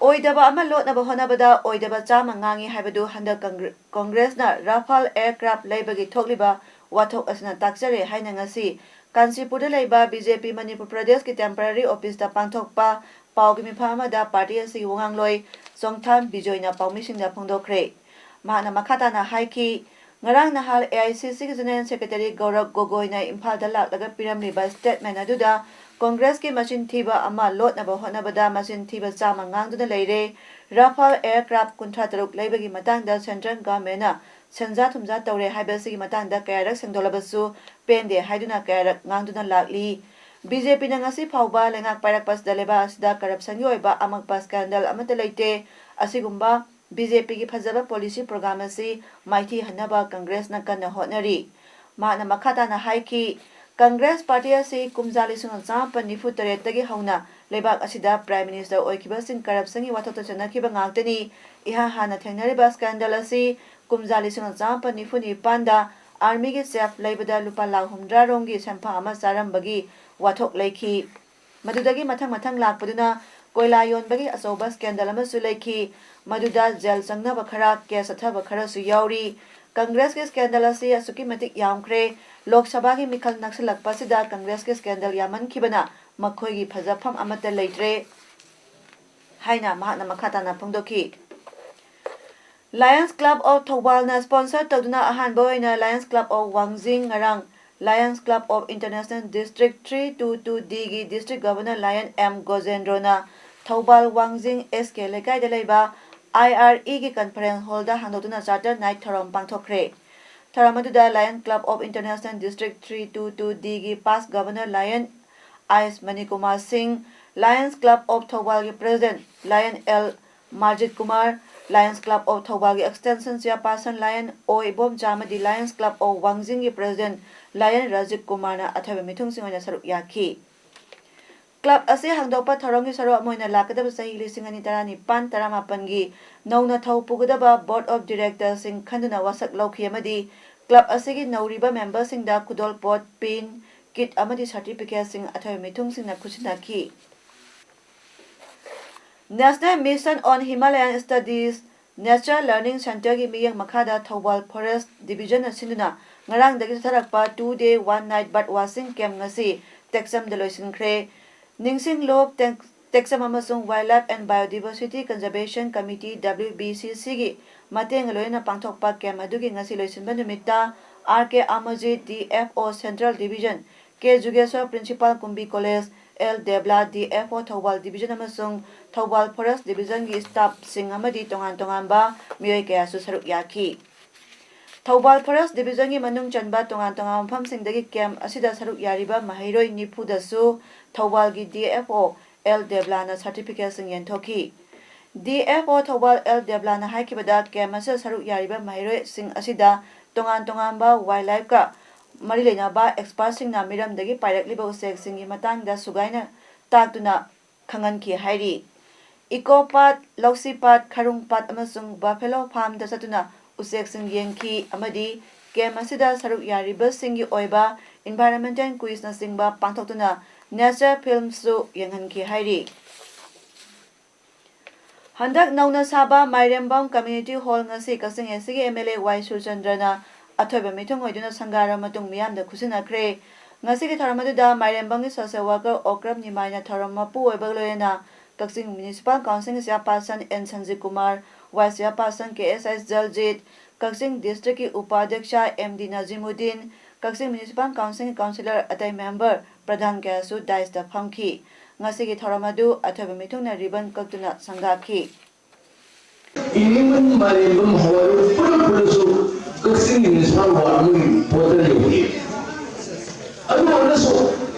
ꯑꯣꯏꯗꯕ ꯑꯃ ꯂꯣꯠꯅꯕ ꯍꯣꯠꯅꯕꯗ ꯑꯣꯏꯗꯕ ꯆꯥꯝꯃ ꯉꯥꯡꯉꯤ ꯍꯥꯏꯕꯗꯨ ꯍꯟꯗꯛ ꯀꯪꯒ꯭ꯔ-, ꯀꯣꯡꯒ꯭ꯔꯦꯁꯅ Rafale aircraft ꯂꯩꯕꯒꯤ ꯊꯣꯛꯂꯤꯕ ꯋꯥꯊꯣꯛ ꯑꯁꯤꯅ ꯇꯥꯛꯆꯔꯦ ꯍꯥꯏꯅ ꯉꯁꯤ ꯀꯥꯟꯆꯤꯄꯨꯔꯗ ꯂꯩꯕ BJP ꯃꯅꯤꯄꯨꯔ ꯄ꯭ꯔꯗꯦꯁꯀꯤ temporary officeꯇ ꯄꯥꯡꯊꯣꯛꯄ ꯄꯥꯎꯒꯤ ꯃꯤꯐꯝ ꯑꯃꯗ party ꯑꯁꯤꯒꯤ ꯋꯥꯉꯥꯡꯂꯣꯏ ꯆꯣꯡꯊꯥꯝ ꯕꯤꯖꯣꯏꯅ ꯄꯥꯎꯃꯤꯁꯤꯡꯗ ꯐꯣꯡꯗꯣꯛꯈ꯭ꯔꯦ꯫ ꯃꯍꯥꯛꯅ ꯃꯈꯥ ꯇꯥꯅ ꯍꯥꯏꯈꯤ, ꯉꯔꯥꯡ ꯅꯍꯥꯟ AICCꯒꯤ General Secretary ꯒꯧꯔꯕ ꯒꯣꯒꯣꯏꯅ ꯏꯝꯐꯥꯜꯗ ꯂꯥꯛꯂꯒ ꯄꯤꯔꯝꯂꯤꯕ statement ꯑꯗꯨꯗ ꯀꯣꯡꯒ꯭ꯔꯦꯁꯀꯤ ꯃꯆꯤꯟ ꯊꯤꯕ ꯑꯃ ꯂꯣꯠꯅꯕ ꯍꯣꯠꯅꯕꯗ ꯃꯆꯤꯟ ꯊꯤꯕ ꯆꯥꯝꯃ ꯉꯥꯡꯗꯨꯅ ꯂꯩꯔꯦ꯫ Rafale aircraft ꯀꯨꯟꯊ꯭ꯔꯥ ꯇꯔꯨꯛ ꯂꯩꯕꯒꯤ ꯃꯇꯥꯡꯗ central governmentꯅ ꯁꯦꯟꯖꯥ ꯊꯨꯝꯖꯥ ꯇꯧꯔꯦ ꯍꯥꯏꯕꯁꯤꯒꯤ ꯃꯇꯥꯡꯗ ꯀꯌꯥꯔꯛ ꯁꯦꯡꯗꯣꯛꯂꯕꯁꯨ ꯄꯦꯟꯗꯦ ꯍꯥꯏꯗꯨꯅ ꯀꯌꯥꯔꯛ ꯉꯥꯡꯗꯨꯅ ꯂꯥꯛꯂꯤ꯫ BJPꯅ ꯉꯁꯤ ꯐꯥꯎꯕ ꯂꯩꯉꯥꯛ ꯄꯥꯏꯔꯛꯄꯁꯤꯗ ꯂꯩꯕꯥꯛ ꯑꯁꯤꯗ corruptionꯒꯤ ꯑꯣꯏꯕ ꯑꯃꯛꯄ scandal ꯑꯃꯠꯇ ꯂꯩꯇꯦ꯫ ꯑꯁꯤꯒꯨꯝꯕ BJPꯒꯤ ꯐꯖꯕ policy program ꯑꯁꯤ ꯃꯥꯏꯊꯤꯍꯟꯅꯕ ꯀꯪꯒ꯭ꯔꯦꯁꯅ ꯀꯟꯅ ꯍꯣꯠꯅꯔꯤ꯫ ꯃꯍꯥꯛꯅ ꯃꯈꯥ ꯇꯥꯅ ꯍꯥꯏꯈꯤ, ꯀꯪꯒ꯭ꯔꯦꯁ party ꯑꯁꯤ ꯀꯨꯝꯖꯥ ꯂꯤꯁꯤꯡ ꯑꯃ ꯆꯥꯃꯥꯄꯟ ꯅꯤꯐꯨ ꯇꯔꯦꯠꯇꯒꯤ ꯍꯧꯅ ꯂꯩꯕꯥꯛ ꯑꯁꯤꯗ Prime Minister ꯑꯣꯏꯈꯤꯕꯁꯤꯡ corruptionꯒꯤ ꯋꯥꯊꯣꯛꯇ ꯆꯠꯅꯈꯤꯕ ꯉꯥꯛꯇꯅꯤ꯫ ꯏꯍꯥꯟ ꯍꯥꯟꯅ ꯊꯦꯡꯅꯔꯤꯕ scandal ꯑꯁꯤ ꯀꯨꯝꯖꯥ ꯂꯤꯁꯤꯡ ꯑꯃ ꯆꯥꯃꯥꯄꯟ ꯅꯤꯐꯨ ꯅꯤꯄꯥꯟꯗ armyꯒꯤ chef ꯂꯩꯕꯗ ꯂꯨꯄꯥ ꯂꯥꯈ ꯍꯨꯝꯗ꯭ꯔꯥ ꯔꯣꯝꯒꯤ ꯁꯦꯟꯐꯥ ꯑꯃ ꯆꯥꯔꯝꯕꯒꯤ ꯋꯥꯊꯣꯛ ꯂꯩꯈꯤ꯫ ꯃꯗꯨꯗꯒꯤ ꯃꯊꯪ ꯃꯊꯪ ꯂꯥꯛꯄꯗꯨꯅ ꯀꯣꯏꯂꯥ ꯌꯣꯟꯕꯒꯤ ꯑꯆꯧꯕ scandal ꯑꯃꯁꯨ ꯂꯩꯈꯤ꯫ ꯃꯗꯨꯗ jail ꯆꯪꯅꯕ ꯈꯔ, case ꯆꯠꯊꯕ ꯈꯔꯁꯨ ꯌꯥꯎꯔꯤ꯫ ꯀꯪꯒ꯭ꯔꯦꯁꯀꯤ scandal ꯑꯁꯤ ꯑꯁꯨꯛꯀꯤ ꯃꯇꯤꯛ ꯌꯥꯝꯈ꯭ꯔꯦ꯫ ꯂꯣꯛ ꯁꯚꯥꯒꯤ ꯃꯤꯈꯜ ꯅꯛꯁꯤꯜꯂꯛꯄꯁꯤꯗ ꯀꯪꯒ꯭ꯔꯦꯁꯀꯤ scandal ꯌꯥꯝꯃꯟꯈꯤꯕꯅ ꯃꯈꯣꯏꯒꯤ ꯐꯖꯐꯝ ꯑꯃꯠꯇ ꯂꯩꯇ꯭ꯔꯦ ꯍꯥꯏꯅ ꯃꯍꯥꯛꯅ ꯃꯈꯥ ꯇꯥꯅ ꯐꯣꯡꯗꯣꯛꯈꯤ꯫ Lions Club of ꯊꯧꯕꯥꯜꯅ sponsor ꯇꯧꯗꯨꯅ ꯑꯍꯥꯟꯕ ꯑꯣꯏꯅ Lions Club of ꯋꯥꯡꯖꯤꯡ ꯉꯔꯥꯡ Lions Club of International District three two two Dꯒꯤ District Governor Lion M ꯒꯣꯖꯦꯟꯗ꯭ꯔꯣꯅ Thoubal ꯋꯥꯡꯖꯤꯡ SK ꯂꯩꯀꯥꯏꯗ ꯂꯩꯕ IREꯒꯤ conference hallꯗ ꯍꯥꯡꯗꯣꯛꯇꯨꯅ charter night ꯊꯧꯔꯝ ꯄꯥꯡꯊꯣꯛꯈ꯭ꯔꯦ꯫ ꯊꯧꯔꯝ ꯑꯗꯨꯗ Lion Club of International District three two two Dꯒꯤ past Governor Lion ꯑꯥꯏꯁ ꯃꯅꯤꯀꯨꯃꯥꯔ ꯁꯤꯡ, Lions Club of ꯊꯧꯕꯥꯜꯒꯤ President Lion L ꯃꯥꯖꯤꯠ Kumar, Lions Club of ꯊꯧꯕꯥꯜꯒꯤ Extension Chairperson Lion ꯑꯣ ꯏꯕꯣꯝꯆꯥ ꯑꯃꯗꯤ Lions Club of ꯋꯥꯡꯖꯤꯡꯒꯤ President Lion Rajiv ꯀꯨꯃꯥꯔꯅ ꯑꯊꯣꯏꯕ ꯃꯤꯊꯨꯡꯁꯤꯡ ꯑꯣꯏꯅ ꯁꯔꯨꯛ ꯌꯥꯈꯤ꯫ ꯀ꯭ꯂꯕ ꯑꯁꯤ ꯍꯥꯡꯗꯣꯛꯄ ꯊꯧꯔꯝꯒꯤ ꯁꯔꯨꯛ ꯑꯃ ꯑꯣꯏꯅ ꯂꯥꯛꯀꯗꯕ ꯆꯍꯤ ꯂꯤꯁꯤꯡ ꯑꯅꯤ ꯇꯔꯥꯅꯤꯄꯥꯟ ꯇꯔꯥꯃꯥꯄꯟꯒꯤ ꯅꯧꯅ ꯊꯧ ꯄꯨꯒꯗꯕ Board of Directorsꯁꯤꯡ ꯈꯟꯗꯨꯅ ꯋꯥꯁꯛ ꯂꯧꯈꯤ ꯑꯃꯗꯤ ꯀ꯭ꯂꯕ ꯑꯁꯤꯒꯤ ꯅꯧꯔꯤꯕ ꯃꯦꯝꯕꯔꯁꯤꯡꯗ ꯈꯨꯗꯣꯜꯄꯣꯠ, ꯄꯤꯟ, ꯀꯤꯠ ꯑꯃꯗꯤ ꯁꯥꯔꯇꯤꯐꯤꯀꯦꯠꯁꯤꯡ ꯑꯊꯣꯏꯕ ꯃꯤꯊꯨꯡꯁꯤꯡꯅ ꯈꯨꯠꯁꯤꯟꯅꯈꯤ꯫ National Mission on Himalayan Studies Nature Learning Centreꯒꯤ ꯃꯤꯠꯌꯦꯡ ꯃꯈꯥꯗ ꯊꯧꯕꯥꯜ Forest Divisionꯅ ꯁꯤꯟꯗꯨꯅ ꯉꯔꯥꯡꯗꯒꯤ ꯆꯠꯊꯔꯛꯄ two day one night bird watching camp ꯉꯁꯤ ꯇꯦꯛꯆꯝꯗ ꯂꯣꯏꯁꯤꯟꯈ꯭ꯔꯦ꯫ ꯅꯤꯡꯁꯤꯡꯂꯨ, ꯇꯦꯛ-, ꯇꯦꯛꯆꯝ ꯑꯃꯁꯨꯡ Wildlife and Biodiversity Conservation Committee, W B C Cꯒꯤ ꯃꯇꯦꯡꯒ ꯂꯣꯏꯅꯅ ꯄꯥꯡꯊꯣꯛꯄ camp ꯑꯗꯨꯒꯤ ꯉꯁꯤ ꯂꯣꯏꯁꯤꯟꯕ ꯅꯨꯃꯤꯠꯇ R K Amarjit, D F O Central Division, K Jugeshwar, Principal, ꯀꯨꯝꯕꯤ College, L Debla, D F O Thoubal Division ꯑꯃꯁꯨꯡ Thoubal Forest Divisionꯒꯤ staffꯁꯤꯡ ꯑꯃꯗꯤ ꯇꯣꯉꯥꯟ ꯇꯣꯉꯥꯟꯕ ꯃꯤꯑꯣꯏ ꯀꯌꯥꯁꯨ ꯁꯔꯨꯛ ꯌꯥꯈꯤ꯫ ꯊꯧꯕꯥꯜ Forest Divisionꯒꯤ ꯃꯅꯨꯡ ꯆꯟꯕ ꯇꯣꯉꯥꯟ ꯇꯣꯉꯥꯟꯕ ꯃꯐꯝꯁꯤꯡꯗꯒꯤ camp ꯑꯁꯤꯗ ꯁꯔꯨꯛ ꯌꯥꯔꯤꯕ ꯃꯍꯩꯔꯣꯏ ꯅꯤꯐꯨꯗꯁꯨ ꯊꯧꯕꯥꯜꯒꯤ D F O L Deblana certificateꯁꯤꯡ ꯌꯦꯟꯊꯣꯛꯈꯤ꯫ D F O Thoubal L Deblana ꯍꯥꯏꯈꯤꯕꯗ, camp ꯑꯁꯤꯗ ꯁꯔꯨꯛ ꯌꯥꯔꯤꯕ ꯃꯍꯩꯔꯣꯏꯁꯤꯡ ꯑꯁꯤꯗ ꯇꯣꯉꯥꯟ ꯇꯣꯉꯥꯟꯕ wildlifeꯀ ꯃꯔꯤ ꯂꯩꯅꯕ expertꯁꯤꯡꯅ ꯃꯤꯔꯝꯗꯒꯤ ꯄꯥꯏꯔꯛꯂꯤꯕ ꯎꯆꯦꯛꯁꯤꯡꯒꯤ ꯃꯇꯥꯡꯗ ꯁꯨꯒꯥꯏꯅ ꯇꯥꯛꯇꯨꯅ ꯈꯪꯍꯟꯈꯤ ꯍꯥꯏꯔꯤ꯫ ꯏꯀꯣ ꯄꯥꯠ, ꯂꯧꯁꯤ ꯄꯥꯠ, ꯈꯔꯨꯡ ꯄꯥꯠ ꯑꯃꯁꯨꯡ buffalo farmꯗ ꯆꯠꯇꯨꯅ ꯎꯆꯦꯛꯁꯤꯡ ꯌꯦꯡꯈꯤ ꯑꯃꯗꯤ camp ꯑꯁꯤꯗ ꯁꯔꯨꯛ ꯌꯥꯔꯤꯕꯁꯤꯡꯒꯤ ꯑꯣꯏꯕ environmental quizꯅꯆꯤꯡꯕ ꯄꯥꯡꯊꯣꯛꯇꯨꯅ nature filmꯁꯨ ꯌꯦꯡꯍꯟꯈꯤ ꯍꯥꯏꯔꯤ꯫ ꯍꯟꯗꯛ ꯅꯧꯅ ꯁꯥꯕ ꯃꯥꯏꯔꯦꯝꯕꯝ Community Hall ꯉꯁꯤ ꯀꯛꯆꯤꯡ A Cꯒꯤ M L A Y ꯁꯨꯔꯆꯟꯗ꯭ꯔꯅ ꯑꯊꯣꯏꯕ ꯃꯤꯊꯨꯡ ꯑꯣꯏꯗꯨꯅ ꯁꯪꯒꯥꯔꯕ ꯃꯇꯨꯡ ꯃꯤꯌꯥꯝꯗ ꯈꯨꯠꯁꯤꯟꯅꯈ꯭ꯔꯦ꯫ ꯉꯁꯤꯒꯤ ꯊꯧꯔꯝ ꯑꯗꯨꯗ ꯃꯥꯏꯔꯦꯝꯕꯝꯒꯤ social worker ꯑꯣꯀ꯭ꯔꯝ ꯅꯤꯃꯥꯏꯅ ꯊꯧꯔꯝ ꯃꯄꯨ ꯑꯣꯏꯕꯒ ꯂꯣꯏꯅꯅ ꯀꯛꯆꯤꯡ Municipal Councilꯒꯤ chairperson N Sanjit Kumar, vice chairperson K S S ꯖꯜꯖꯤꯠ, ꯀꯛꯆꯤꯡ districtꯀꯤ ꯎꯄꯥꯙ꯭ꯌꯛꯁ M D ꯅꯖꯤꯃꯨꯗꯤꯟ, ꯀꯛꯆꯤꯡ Municipal Councilꯒꯤ councillor ꯑꯇꯩ member, ꯄ꯭ꯔꯙꯥꯟ ꯀꯌꯥꯁꯨ dais ꯐꯝꯈꯤ꯫ ꯉꯁꯤꯒꯤ ꯊꯧꯔꯝ ꯑꯗꯨ ꯑꯊꯣꯏꯕ ꯃꯤꯊꯨꯡꯅ ribbon ꯀꯛꯇꯨꯅ ꯁꯪꯒꯥꯈꯤ꯫ ꯏꯅꯤꯡꯕ ꯃꯥꯂꯦꯝꯕꯝ ꯍꯋꯥꯏꯔꯣ ꯄꯨꯂꯞ ꯄꯨꯂꯞꯁꯨ ꯀꯛꯆꯤꯡꯒꯤ municipal ward ꯑꯃꯒꯤ voter ꯌꯧꯔꯛꯏ꯫ ꯑꯗꯨ ꯑꯣꯏꯔꯒꯁꯨ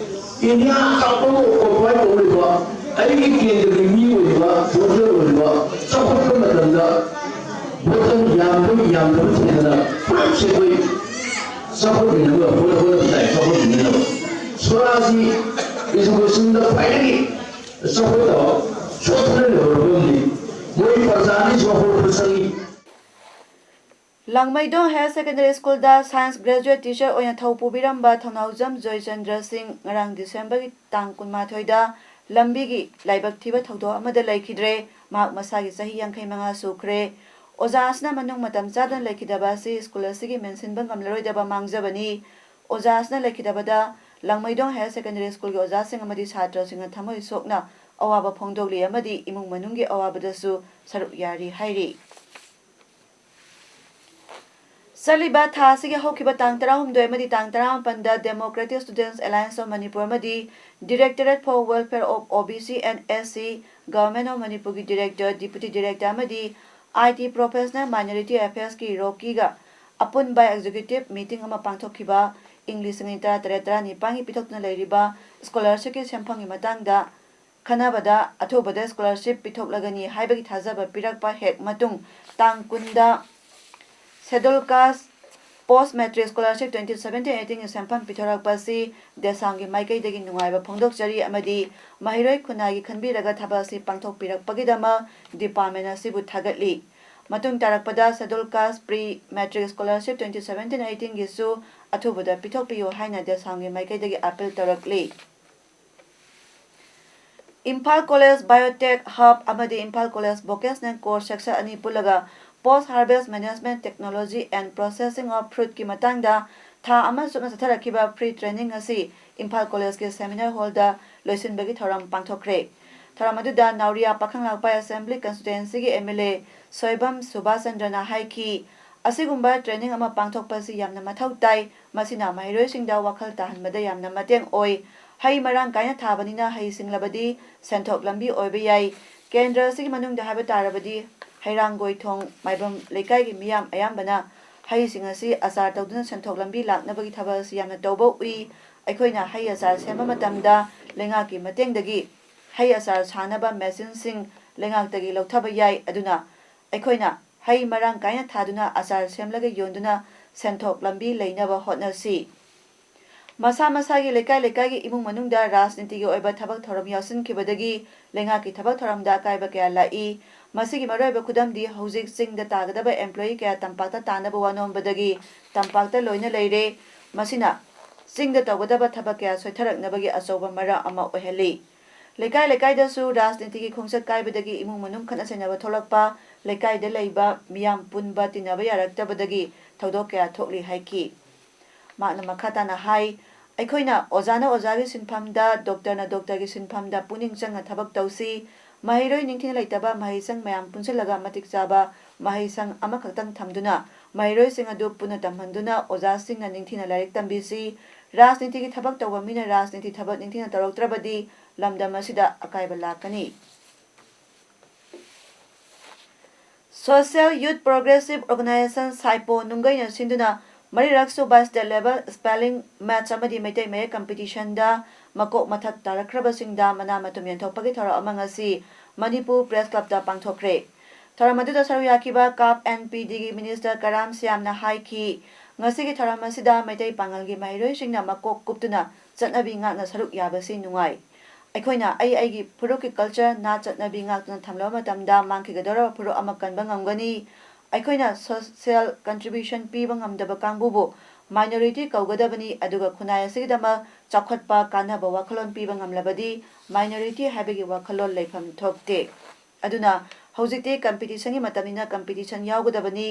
ꯏꯟꯗꯤꯌꯥ ꯀꯞ ꯑꯃ occupy ꯇꯧꯔꯤꯕ ꯑꯩꯒꯤ ꯀꯦꯟꯗ꯭ꯔꯒꯤ ꯃꯤ ꯑꯣꯏꯔꯤꯕ voter ꯑꯣꯏꯔꯤꯕ ꯆꯥꯎꯈꯠꯄ ꯃꯇꯝꯗ voter ꯌꯥꯝꯕ ꯌꯥꯝꯗꯕ ꯊꯦꯡꯅꯅ ꯄꯨꯂꯞꯁꯦ ꯑꯩꯈꯣꯏ ꯆꯥꯎꯈꯠꯃꯤꯟꯅꯕ ꯍꯣꯠꯅꯕ ꯇꯥꯏ, ꯆꯥꯎꯈꯠꯃꯤꯟꯅꯅꯕ꯫ ꯁ꯭ꯋꯔꯥꯖꯁꯤ Educationꯗ ꯈ꯭ꯋꯥꯏꯗꯒꯤ ꯆꯥꯎꯈꯠꯇꯕ ꯁꯣꯠꯊꯅ ꯂꯩꯍꯧꯔꯕ ꯑꯃꯗꯤ ꯃꯣꯏ ꯄ꯭ꯔꯖꯥꯅꯤ ꯆꯥꯎꯈꯠꯄ ꯆꯪꯉꯤ꯫ ꯂꯥꯡꯃꯩꯗꯣꯡ Higher Secondary Schoolꯗ Science Graduate Teacher ꯑꯣꯏꯅ ꯊꯧ ꯄꯨꯕꯤꯔꯝꯕ ꯊꯧꯅꯥꯎꯖꯝ ꯖꯣꯏꯆꯟꯗ꯭ꯔ ꯁꯤꯡ ꯉꯔꯥꯡ ꯗꯤꯁꯦꯝꯕꯔꯒꯤ ꯇꯥꯡ ꯀꯨꯟꯃꯥꯊꯣꯏꯗ ꯂꯝꯕꯤꯒꯤ ꯂꯥꯏꯕꯛ ꯊꯤꯕ ꯊꯧꯗꯣꯛ ꯑꯃꯗ ꯂꯩꯈꯤꯗ꯭ꯔꯦ꯫ ꯃꯍꯥꯛ ꯃꯁꯥꯒꯤ ꯆꯍꯤ ꯌꯥꯡꯈꯩ ꯃꯉꯥ ꯁꯨꯈ꯭ꯔꯦ꯫ ꯑꯣꯖꯥ ꯑꯁꯤꯅ ꯃꯅꯨꯡ ꯃꯇꯝ ꯆꯥꯗꯅ ꯂꯩꯈꯤꯗꯕ ꯑꯁꯤ ꯁ꯭ꯀꯨꯜ ꯑꯁꯤꯒꯤ ꯃꯦꯟꯁꯤꯟꯕ ꯉꯝꯂꯔꯣꯏꯗꯕ ꯃꯥꯡꯖꯕꯅꯤ꯫ ꯑꯣꯖꯥ ꯑꯁꯤꯅ ꯂꯩꯈꯤꯗꯕꯗ ꯂꯥꯡꯃꯩꯗꯣꯡ Higher Secondary Schoolꯒꯤ ꯑꯣꯖꯥꯁꯤꯡ ꯑꯃꯗꯤ ꯁꯥꯇ꯭ꯔꯁꯤꯡꯅ ꯊꯃꯣꯏ ꯁꯣꯛꯅ ꯑꯋꯥꯕ ꯐꯣꯡꯗꯣꯛꯂꯤ ꯑꯃꯗꯤ ꯏꯃꯨꯡ ꯃꯅꯨꯡꯒꯤ ꯑꯋꯥꯕꯗꯁꯨ ꯁꯔꯨꯛ ꯌꯥꯔꯤ ꯍꯥꯏꯔꯤ꯫ ꯆꯠꯂꯤꯕ ꯊꯥ ꯑꯁꯤꯒꯤ ꯍꯧꯈꯤꯕ ꯇꯥꯡ ꯇꯔꯥꯍꯨꯝꯗꯣꯏ ꯑꯃꯗꯤ ꯇꯥꯡ ꯇꯔꯥꯃꯥꯄꯟꯗ Democratic Students Alliance of Manipur ꯑꯃꯗꯤ Directorate for Welfare of O B C and S C, Government of ꯃꯅꯤꯄꯨꯔꯒꯤ Director, Deputy Director ꯑꯃꯗꯤ I T Professional Minority Affairsꯀꯤ ꯔꯣꯀꯤꯒ ꯑꯄꯨꯟꯕ Executive Meeting ꯑꯃ ꯄꯥꯡꯊꯣꯛꯈꯤꯕ ꯏꯪ ꯂꯤꯁꯤꯡ ꯑꯅꯤ ꯇꯔꯥꯇꯔꯦꯠ ꯇꯔꯥꯅꯤꯄꯥꯟꯒꯤ ꯄꯤꯊꯣꯛꯇꯨꯅ ꯂꯩꯔꯤꯕ Scholarshipꯀꯤ ꯁꯦꯟꯐꯝꯒꯤ ꯃꯇꯥꯡꯗ ꯈꯟꯅꯕꯗ ꯑꯊꯨꯕꯗ Scholarship ꯄꯤꯊꯣꯛꯂꯒꯅꯤ ꯍꯥꯏꯕꯒꯤ ꯊꯥꯖꯕ ꯄꯤꯔꯛꯄ ꯍꯦꯛ ꯃꯇꯨꯡ ꯇꯥꯡ ꯀꯨꯟꯗ Schedule Caste Post Matric Scholarship twenty seventeen eighteenꯒꯤ ꯁꯦꯟꯐꯝ ꯄꯤꯊꯣꯔꯛꯄ ꯑꯁꯤ ꯗꯦꯁꯥꯝꯒꯤ ꯃꯥꯏꯀꯩꯗꯒꯤ ꯅꯨꯡꯉꯥꯏꯕ ꯐꯣꯡꯗꯣꯛꯆꯔꯤ ꯑꯃꯗꯤ ꯃꯍꯩꯔꯣꯏ ꯈꯨꯟꯅꯥꯏꯒꯤ ꯈꯟꯕꯤꯔꯒ ꯊꯕꯛ ꯑꯁꯤ ꯄꯥꯡꯊꯣꯛꯄꯤꯔꯛꯄꯒꯤꯗꯃꯛ department ꯑꯁꯤꯕꯨ ꯊꯥꯒꯠꯂꯤ꯫ ꯃꯇꯨꯡ ꯇꯥꯔꯛꯄꯗ Schedule Caste Pre Matric Scholarship twenty seventeen eighteenꯒꯤꯁꯨ ꯑꯊꯨꯕꯗ ꯄꯤꯊꯣꯛꯄꯤꯌꯨ ꯍꯥꯏꯅ ꯗꯦꯁꯥꯝꯒꯤ ꯃꯥꯏꯀꯩꯗꯒꯤ appeal ꯇꯧꯔꯛꯂꯤ꯫ Imphal College Biotech Hub ꯑꯃꯗꯤ Imphal College Vocational Course Section ꯑꯅꯤ ꯄꯨꯜꯂꯒ Post Harvest Management Technology and Processing of Fruitꯀꯤ ꯃꯇꯥꯡꯗ ꯊꯥ ꯑꯃ ꯆꯨꯞꯅ ꯆꯠꯊꯔꯛꯈꯤꯕ free training ꯑꯁꯤ ꯏꯝꯐꯥꯜ Collegeꯀꯤ Seminar Hallꯗ ꯂꯣꯏꯁꯤꯟꯕꯒꯤ ꯊꯧꯔꯝ ꯄꯥꯡꯊꯣꯛꯈ꯭ꯔꯦ꯫ ꯊꯧꯔꯝ ꯑꯗꯨꯗ ꯅꯥꯎꯔꯤꯌꯥ ꯄꯥꯈꯪꯂꯥꯛꯄꯥꯏ Assembly Constituencyꯒꯤ M L A Soibam Subhas ꯆꯟꯗ꯭ꯔꯅ ꯍꯥꯏꯈꯤ, ꯑꯁꯤꯒꯨꯝꯕ training ꯑꯃ ꯄꯥꯡꯊꯣꯛꯄ ꯑꯁꯤ ꯌꯥꯝꯅ ꯃꯊꯧ ꯇꯥꯏ꯫ ꯃꯁꯤꯅ ꯃꯍꯩꯔꯣꯏꯁꯤꯡꯗ ꯋꯥꯈꯜ ꯇꯥꯍꯟꯕꯗ ꯌꯥꯝꯅ ꯃꯇꯦꯡ ꯑꯣꯏ꯫ ꯍꯩ ꯃꯔꯥꯡ ꯀꯥꯏꯅ ꯊꯥꯕꯅꯤꯅ ꯍꯩ ꯁꯤꯡꯂꯕꯗꯤ ꯁꯦꯟꯊꯣꯛ ꯂꯝꯕꯤ ꯑꯣꯏꯕ ꯌꯥꯏ꯫ ꯀꯦꯟꯗ꯭ꯔ ꯑꯁꯤꯒꯤ ꯃꯅꯨꯡꯗ ꯍꯥꯏꯕ ꯇꯥꯔꯕꯗꯤ ꯍꯩꯔꯥꯡꯒꯣꯏꯊꯣꯡ ꯃꯥꯏꯕꯝ ꯂꯩꯀꯥꯏꯒꯤ ꯃꯤꯌꯥꯝ ꯑꯌꯥꯝꯕꯅ ꯍꯩꯁꯤꯡ ꯑꯁꯤ ꯑꯆꯥꯔ ꯇꯧꯗꯨꯅ ꯁꯦꯟꯊꯣꯛ ꯂꯝꯕꯤ ꯂꯥꯛꯅꯕꯒꯤ ꯊꯕꯛ ꯑꯁꯤ ꯌꯥꯝꯅ ꯇꯧꯕ ꯎꯏ꯫ ꯑꯩꯈꯣꯏꯅ ꯍꯩ ꯑꯆꯥꯔ ꯁꯦꯝꯕ ꯃꯇꯝꯗ ꯂꯩꯉꯥꯛꯀꯤ ꯃꯇꯦꯡꯗꯒꯤ ꯍꯩ ꯑꯆꯥꯔ ꯁꯥꯅꯕ machineꯁꯤꯡ ꯂꯩꯉꯥꯛꯇꯒꯤ ꯂꯧꯊꯕ ꯌꯥꯏ꯫ ꯑꯗꯨꯅ ꯑꯩꯈꯣꯏꯅ ꯍꯩ ꯃꯔꯥꯡ ꯀꯥꯏꯅ ꯊꯥꯗꯨꯅ ꯑꯆꯥꯔ ꯁꯦꯝꯂꯒ ꯌꯣꯟꯗꯨꯅ ꯁꯦꯟꯊꯣꯛ ꯂꯝꯕꯤ ꯂꯩꯅꯕ ꯍꯣꯠꯅꯁꯤ꯫ ꯃꯁꯥ ꯃꯁꯥꯒꯤ ꯂꯩꯀꯥꯏ ꯂꯩꯀꯥꯏꯒꯤ ꯏꯃꯨꯡ ꯃꯅꯨꯡꯗ ꯔꯥꯖꯅꯤꯇꯤꯒꯤ ꯑꯣꯏꯕ ꯊꯕꯛ ꯊꯧꯔꯝ ꯌꯥꯎꯁꯤꯟꯈꯤꯕꯗꯒꯤ ꯂꯩꯉꯥꯛꯀꯤ ꯊꯕꯛ ꯊꯧꯔꯝꯗ ꯑꯀꯥꯏꯕ ꯀꯌꯥ ꯂꯥꯛꯏ꯫ ꯃꯁꯤꯒꯤ ꯃꯔꯨꯑꯣꯏꯕ ꯈꯨꯗꯝꯗꯤ ꯍꯧꯖꯤꯛ ꯆꯤꯡꯗ ꯇꯥꯒꯗꯕ employee ꯀꯌꯥ ꯇꯝꯄꯥꯛꯇ ꯇꯥꯅꯕ ꯋꯥꯅꯣꯝꯕꯗꯒꯤ ꯇꯝꯄꯥꯛꯇ ꯂꯣꯏꯅ ꯂꯩꯔꯦ꯫ ꯃꯁꯤꯅ ꯆꯤꯡꯗ ꯇꯧꯒꯗꯕ ꯊꯕꯛ ꯀꯌꯥ ꯁꯣꯏꯊꯔꯛꯅꯕꯒꯤ ꯑꯆꯧꯕ ꯃꯔꯝ ꯑꯃ ꯑꯣꯏꯍꯜꯂꯤ꯫ ꯂꯩꯀꯥꯏ ꯂꯩꯀꯥꯏꯗꯁꯨ ꯔꯥꯖꯅꯤꯇꯤꯒꯤ ꯈꯣꯡꯆꯠ ꯀꯥꯏꯕꯗꯒꯤ ꯏꯃꯨꯡ ꯃꯅꯨꯡ ꯈꯠꯅ ꯆꯩꯅꯕ ꯊꯣꯛꯂꯛꯄ, ꯂꯩꯀꯥꯏꯗ ꯂꯩꯕ ꯃꯤꯌꯥꯝ ꯄꯨꯟꯕ ꯇꯤꯟꯅꯕ ꯌꯥꯔꯛꯇꯕꯗꯒꯤ ꯊꯧꯗꯣꯛ ꯀꯌꯥ ꯊꯣꯛꯂꯤ ꯍꯥꯏꯈꯤ꯫ ꯃꯍꯥꯛꯅ ꯃꯈꯥ ꯇꯥꯅ ꯍꯥꯏ, ꯑꯩꯈꯣꯏꯅ ꯑꯣꯖꯥꯅ ꯑꯣꯖꯥꯒꯤ ꯁꯤꯟꯐꯝꯗ, ꯗꯣꯛꯇꯔꯅ ꯗꯣꯛꯇꯔꯒꯤ ꯁꯤꯟꯐꯝꯗ ꯄꯨꯛꯅꯤꯡ ꯆꯪꯅ ꯊꯕꯛ ꯇꯧꯁꯤ꯫ ꯃꯍꯩꯔꯣꯏ ꯅꯤꯡꯊꯤꯅ ꯂꯩꯇꯕ ꯃꯍꯩꯁꯪ ꯃꯌꯥꯝ ꯄꯨꯟꯁꯤꯜꯂꯒ ꯃꯇꯤꯛ ꯆꯥꯕ ꯃꯍꯩꯁꯪ ꯑꯃꯈꯛꯇꯪ ꯊꯝꯗꯨꯅ ꯃꯍꯩꯔꯣꯏꯁꯤꯡ ꯑꯗꯨ ꯄꯨꯟꯅ ꯇꯝꯍꯟꯗꯨꯅ ꯑꯣꯖꯥꯁꯤꯡꯅ ꯅꯤꯡꯊꯤꯅ ꯂꯥꯏꯔꯤꯛ ꯇꯝꯕꯤꯁꯤ꯫ ꯔꯥꯖꯅꯤꯇꯤꯒꯤ ꯊꯕꯛ ꯇꯧꯕ ꯃꯤꯅ ꯔꯥꯖꯅꯤꯇꯤ ꯊꯕꯛ ꯅꯤꯡꯊꯤꯅ ꯇꯧꯔꯛꯇ꯭ꯔꯕꯗꯤ ꯂꯝꯗꯝ ꯑꯁꯤꯗ ꯑꯀꯥꯏꯕ ꯂꯥꯛꯀꯅꯤ꯫ Social Youth Progressive Organization, ꯁꯥꯏꯄꯣ, ꯅꯨꯡꯒꯩꯅ ꯁꯤꯟꯗꯨꯅ ꯃꯔꯤꯔꯛ ꯁꯨꯕ state level spelling match ꯑꯃꯗꯤ ꯃꯩꯇꯩ ꯃꯌꯦꯛ competitionꯗ ꯃꯀꯣꯛ ꯃꯊꯛ ꯇꯥꯔꯛꯈ꯭ꯔꯕꯁꯤꯡꯗ ꯃꯅꯥ ꯃꯊꯨꯝ ꯌꯦꯟꯊꯣꯛꯄꯒꯤ ꯊꯧꯔꯝ ꯑꯃ ꯉꯁꯤ ꯃꯅꯤꯄꯨꯔ Press Clubꯇ ꯄꯥꯡꯊꯣꯛꯈ꯭ꯔꯦ꯫ ꯊꯧꯔꯝ ꯑꯗꯨꯗ ꯁꯔꯨꯛ ꯌꯥꯈꯤꯕ CAP and PDꯒꯤ minister ꯀꯔꯥꯝ ꯁ꯭ꯌꯥꯝꯅ ꯍꯥꯏꯈꯤ, ꯉꯁꯤꯒꯤ ꯊꯧꯔꯝ ꯑꯁꯤꯗ ꯃꯩꯇꯩ ꯄꯥꯉꯜꯒꯤ ꯃꯍꯩꯔꯣꯏꯁꯤꯡꯅ ꯃꯀꯣꯛ ꯀꯨꯞꯇꯨꯅ ꯆꯠꯅꯕꯤ ꯉꯥꯛꯅ ꯁꯔꯨꯛ ꯌꯥꯕꯁꯤ ꯅꯨꯡꯉꯥꯏ꯫ ꯑꯩꯈꯣꯏꯅ ꯑꯩ ꯑꯩꯒꯤ ꯐꯨꯔꯨꯞꯀꯤ culture, ꯅꯥꯠ ꯆꯠꯅꯕꯤ ꯉꯥꯛꯇꯨꯅ ꯊꯝꯂꯕ ꯃꯇꯝꯗ ꯃꯥꯡꯈꯤꯒꯗꯧꯔꯕ ꯐꯨꯔꯨꯞ ꯑꯃ ꯀꯟꯕ ꯉꯝꯒꯅꯤ꯫ ꯑꯩꯈꯣꯏꯅ social contribution ꯄꯤꯕ ꯉꯝꯗꯕ ꯀꯥꯡꯕꯨꯕꯨ minority ꯀꯧꯒꯗꯕꯅꯤ, ꯑꯗꯨꯒ ꯈꯨꯟꯅꯥꯏ ꯑꯁꯤꯒꯤꯗꯃꯛ ꯆꯥꯎꯈꯠꯄ, ꯀꯥꯟꯅꯕ ꯋꯥꯈꯜꯂꯣꯟ ꯄꯤꯕ ꯉꯝꯂꯕꯗꯤ minority ꯍꯥꯏꯕꯒꯤ ꯋꯥꯈꯜꯂꯣꯟ ꯂꯩꯐꯝ ꯊꯣꯛꯇꯦ꯫ ꯑꯗꯨꯅ ꯍꯧꯖꯤꯛꯇꯤ competitionꯒꯤ ꯃꯇꯝꯅꯤꯅ competition ꯌꯥꯎꯒꯗꯕꯅꯤ꯫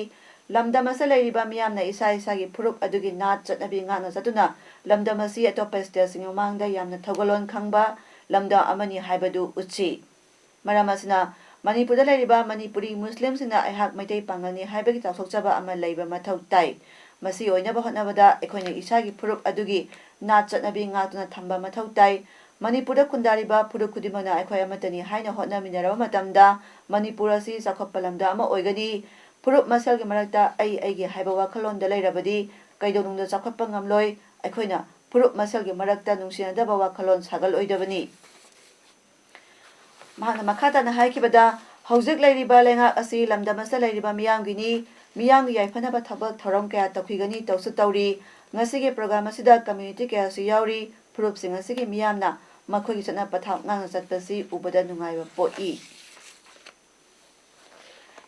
ꯂꯝꯗꯝ ꯑꯁꯤꯗ ꯂꯩꯔꯤꯕ ꯃꯤꯌꯥꯝꯅ ꯏꯁꯥ ꯏꯁꯥꯒꯤ ꯐꯨꯔꯨꯞ ꯑꯗꯨꯒꯤ ꯅꯥꯠ ꯆꯠꯅꯕꯤ ꯉꯥꯛꯅ ꯆꯠꯇꯨꯅ ꯂꯝꯗꯝ ꯑꯁꯤ ꯑꯇꯣꯞꯄ stateꯁꯤꯡꯒꯤ ꯃꯃꯥꯡꯗ ꯌꯥꯝꯅ ꯊꯧꯒꯜꯂꯣꯟ ꯈꯪꯕ ꯂꯝꯗꯝ ꯑꯃꯅꯤ ꯍꯥꯏꯕꯗꯨ ꯎꯠꯁꯤ꯫ ꯃꯔꯝ ꯑꯁꯤꯅ ꯃꯅꯤꯄꯨꯔꯗ ꯂꯩꯔꯤꯕ ꯃꯅꯤꯄꯨꯔꯤ ꯃꯨꯁꯂꯤꯝꯁꯤꯡꯅ ꯑꯩꯍꯥꯛ ꯃꯩꯇꯩ ꯄꯥꯉꯜꯅꯤ ꯍꯥꯏꯕꯒꯤ ꯆꯥꯎꯊꯣꯛꯆꯕ ꯑꯃ ꯂꯩꯕ ꯃꯊꯧ ꯇꯥꯏ꯫ ꯃꯁꯤ ꯑꯣꯏꯅꯕ ꯍꯣꯠꯅꯕꯗ ꯑꯩꯈꯣꯏꯅ ꯏꯁꯥꯒꯤ ꯐꯨꯔꯨꯞ ꯑꯗꯨꯒꯤ ꯅꯥꯠ ꯆꯠꯅꯕꯤ ꯉꯥꯛꯇꯨꯅ ꯊꯝꯕ ꯃꯊꯧ ꯇꯥꯏ꯫ ꯃꯅꯤꯄꯨꯔꯗ ꯈꯨꯟꯗꯥꯔꯤꯕ ꯐꯨꯔꯨꯞ ꯈꯨꯗꯤꯡꯃꯛꯅ ꯑꯩꯈꯣꯏ ꯑꯃꯠꯇꯅꯤ ꯍꯥꯏꯅ ꯍꯣꯠꯅꯃꯤꯟꯅꯔꯕ ꯃꯇꯝꯗ ꯃꯅꯤꯄꯨꯔ ꯑꯁꯤ ꯆꯥꯎꯈꯠꯄ ꯂꯝꯗꯝ ꯑꯃ ꯑꯣꯏꯒꯅꯤ꯫ ꯐꯨꯔꯨꯞ ꯃꯁꯦꯜꯒꯤ ꯃꯔꯛꯇ ꯑꯩ ꯑꯩꯒꯤ ꯍꯥꯏꯕ ꯋꯥꯈꯜꯂꯣꯟꯗ ꯂꯩꯔꯕꯗꯤ ꯀꯩꯗꯧꯅꯨꯡꯗ ꯆꯥꯎꯈꯠꯄ ꯉꯝꯂꯣꯏ꯫ ꯑꯩꯈꯣꯏꯅ ꯐꯨꯔꯨꯞ ꯃꯁꯦꯜꯒꯤ ꯃꯔꯛꯇ ꯅꯨꯡꯁꯤꯅꯗꯕ ꯋꯥꯈꯜꯂꯣꯟ ꯁꯥꯒꯠꯂꯣꯏꯗꯕꯅꯤ꯫ ꯃꯍꯥꯛꯅ ꯃꯈꯥ ꯇꯥꯅ ꯍꯥꯏꯈꯤꯕꯗ, ꯍꯧꯖꯤꯛ ꯂꯩꯔꯤꯕ ꯂꯩꯉꯥꯛ ꯑꯁꯤ ꯂꯝꯗꯝ ꯑꯁꯤꯗ ꯂꯩꯔꯤꯕ ꯃꯤꯌꯥꯝꯒꯤꯅꯤ, ꯃꯤꯌꯥꯝꯒꯤ ꯌꯥꯏꯐꯅꯕ ꯊꯕꯛ ꯊꯧꯔꯝ ꯀꯌꯥ ꯇꯧꯈꯤꯒꯅꯤ, ꯇꯧꯁꯨ ꯇꯧꯔꯤ꯫ ꯉꯁꯤꯒꯤ ꯄ꯭ꯔꯣꯒ꯭ꯔꯥꯝ ꯑꯁꯤꯗ ꯀꯝꯃ꯭ꯌꯨꯅꯤꯇꯤ ꯀꯌꯥꯁꯨ ꯌꯥꯎꯔꯤ꯫ ꯐꯨꯔꯨꯞꯁꯤꯡ ꯑꯁꯤꯒꯤ ꯃꯤꯌꯥꯝꯅ ꯃꯈꯣꯏꯒꯤ ꯆꯠꯅ ꯄꯊꯥꯞ ꯉꯥꯛꯅ ꯆꯠꯄꯁꯤ ꯎꯕꯗ ꯅꯨꯡꯉꯥꯏꯕ ꯄꯣꯛꯏ꯫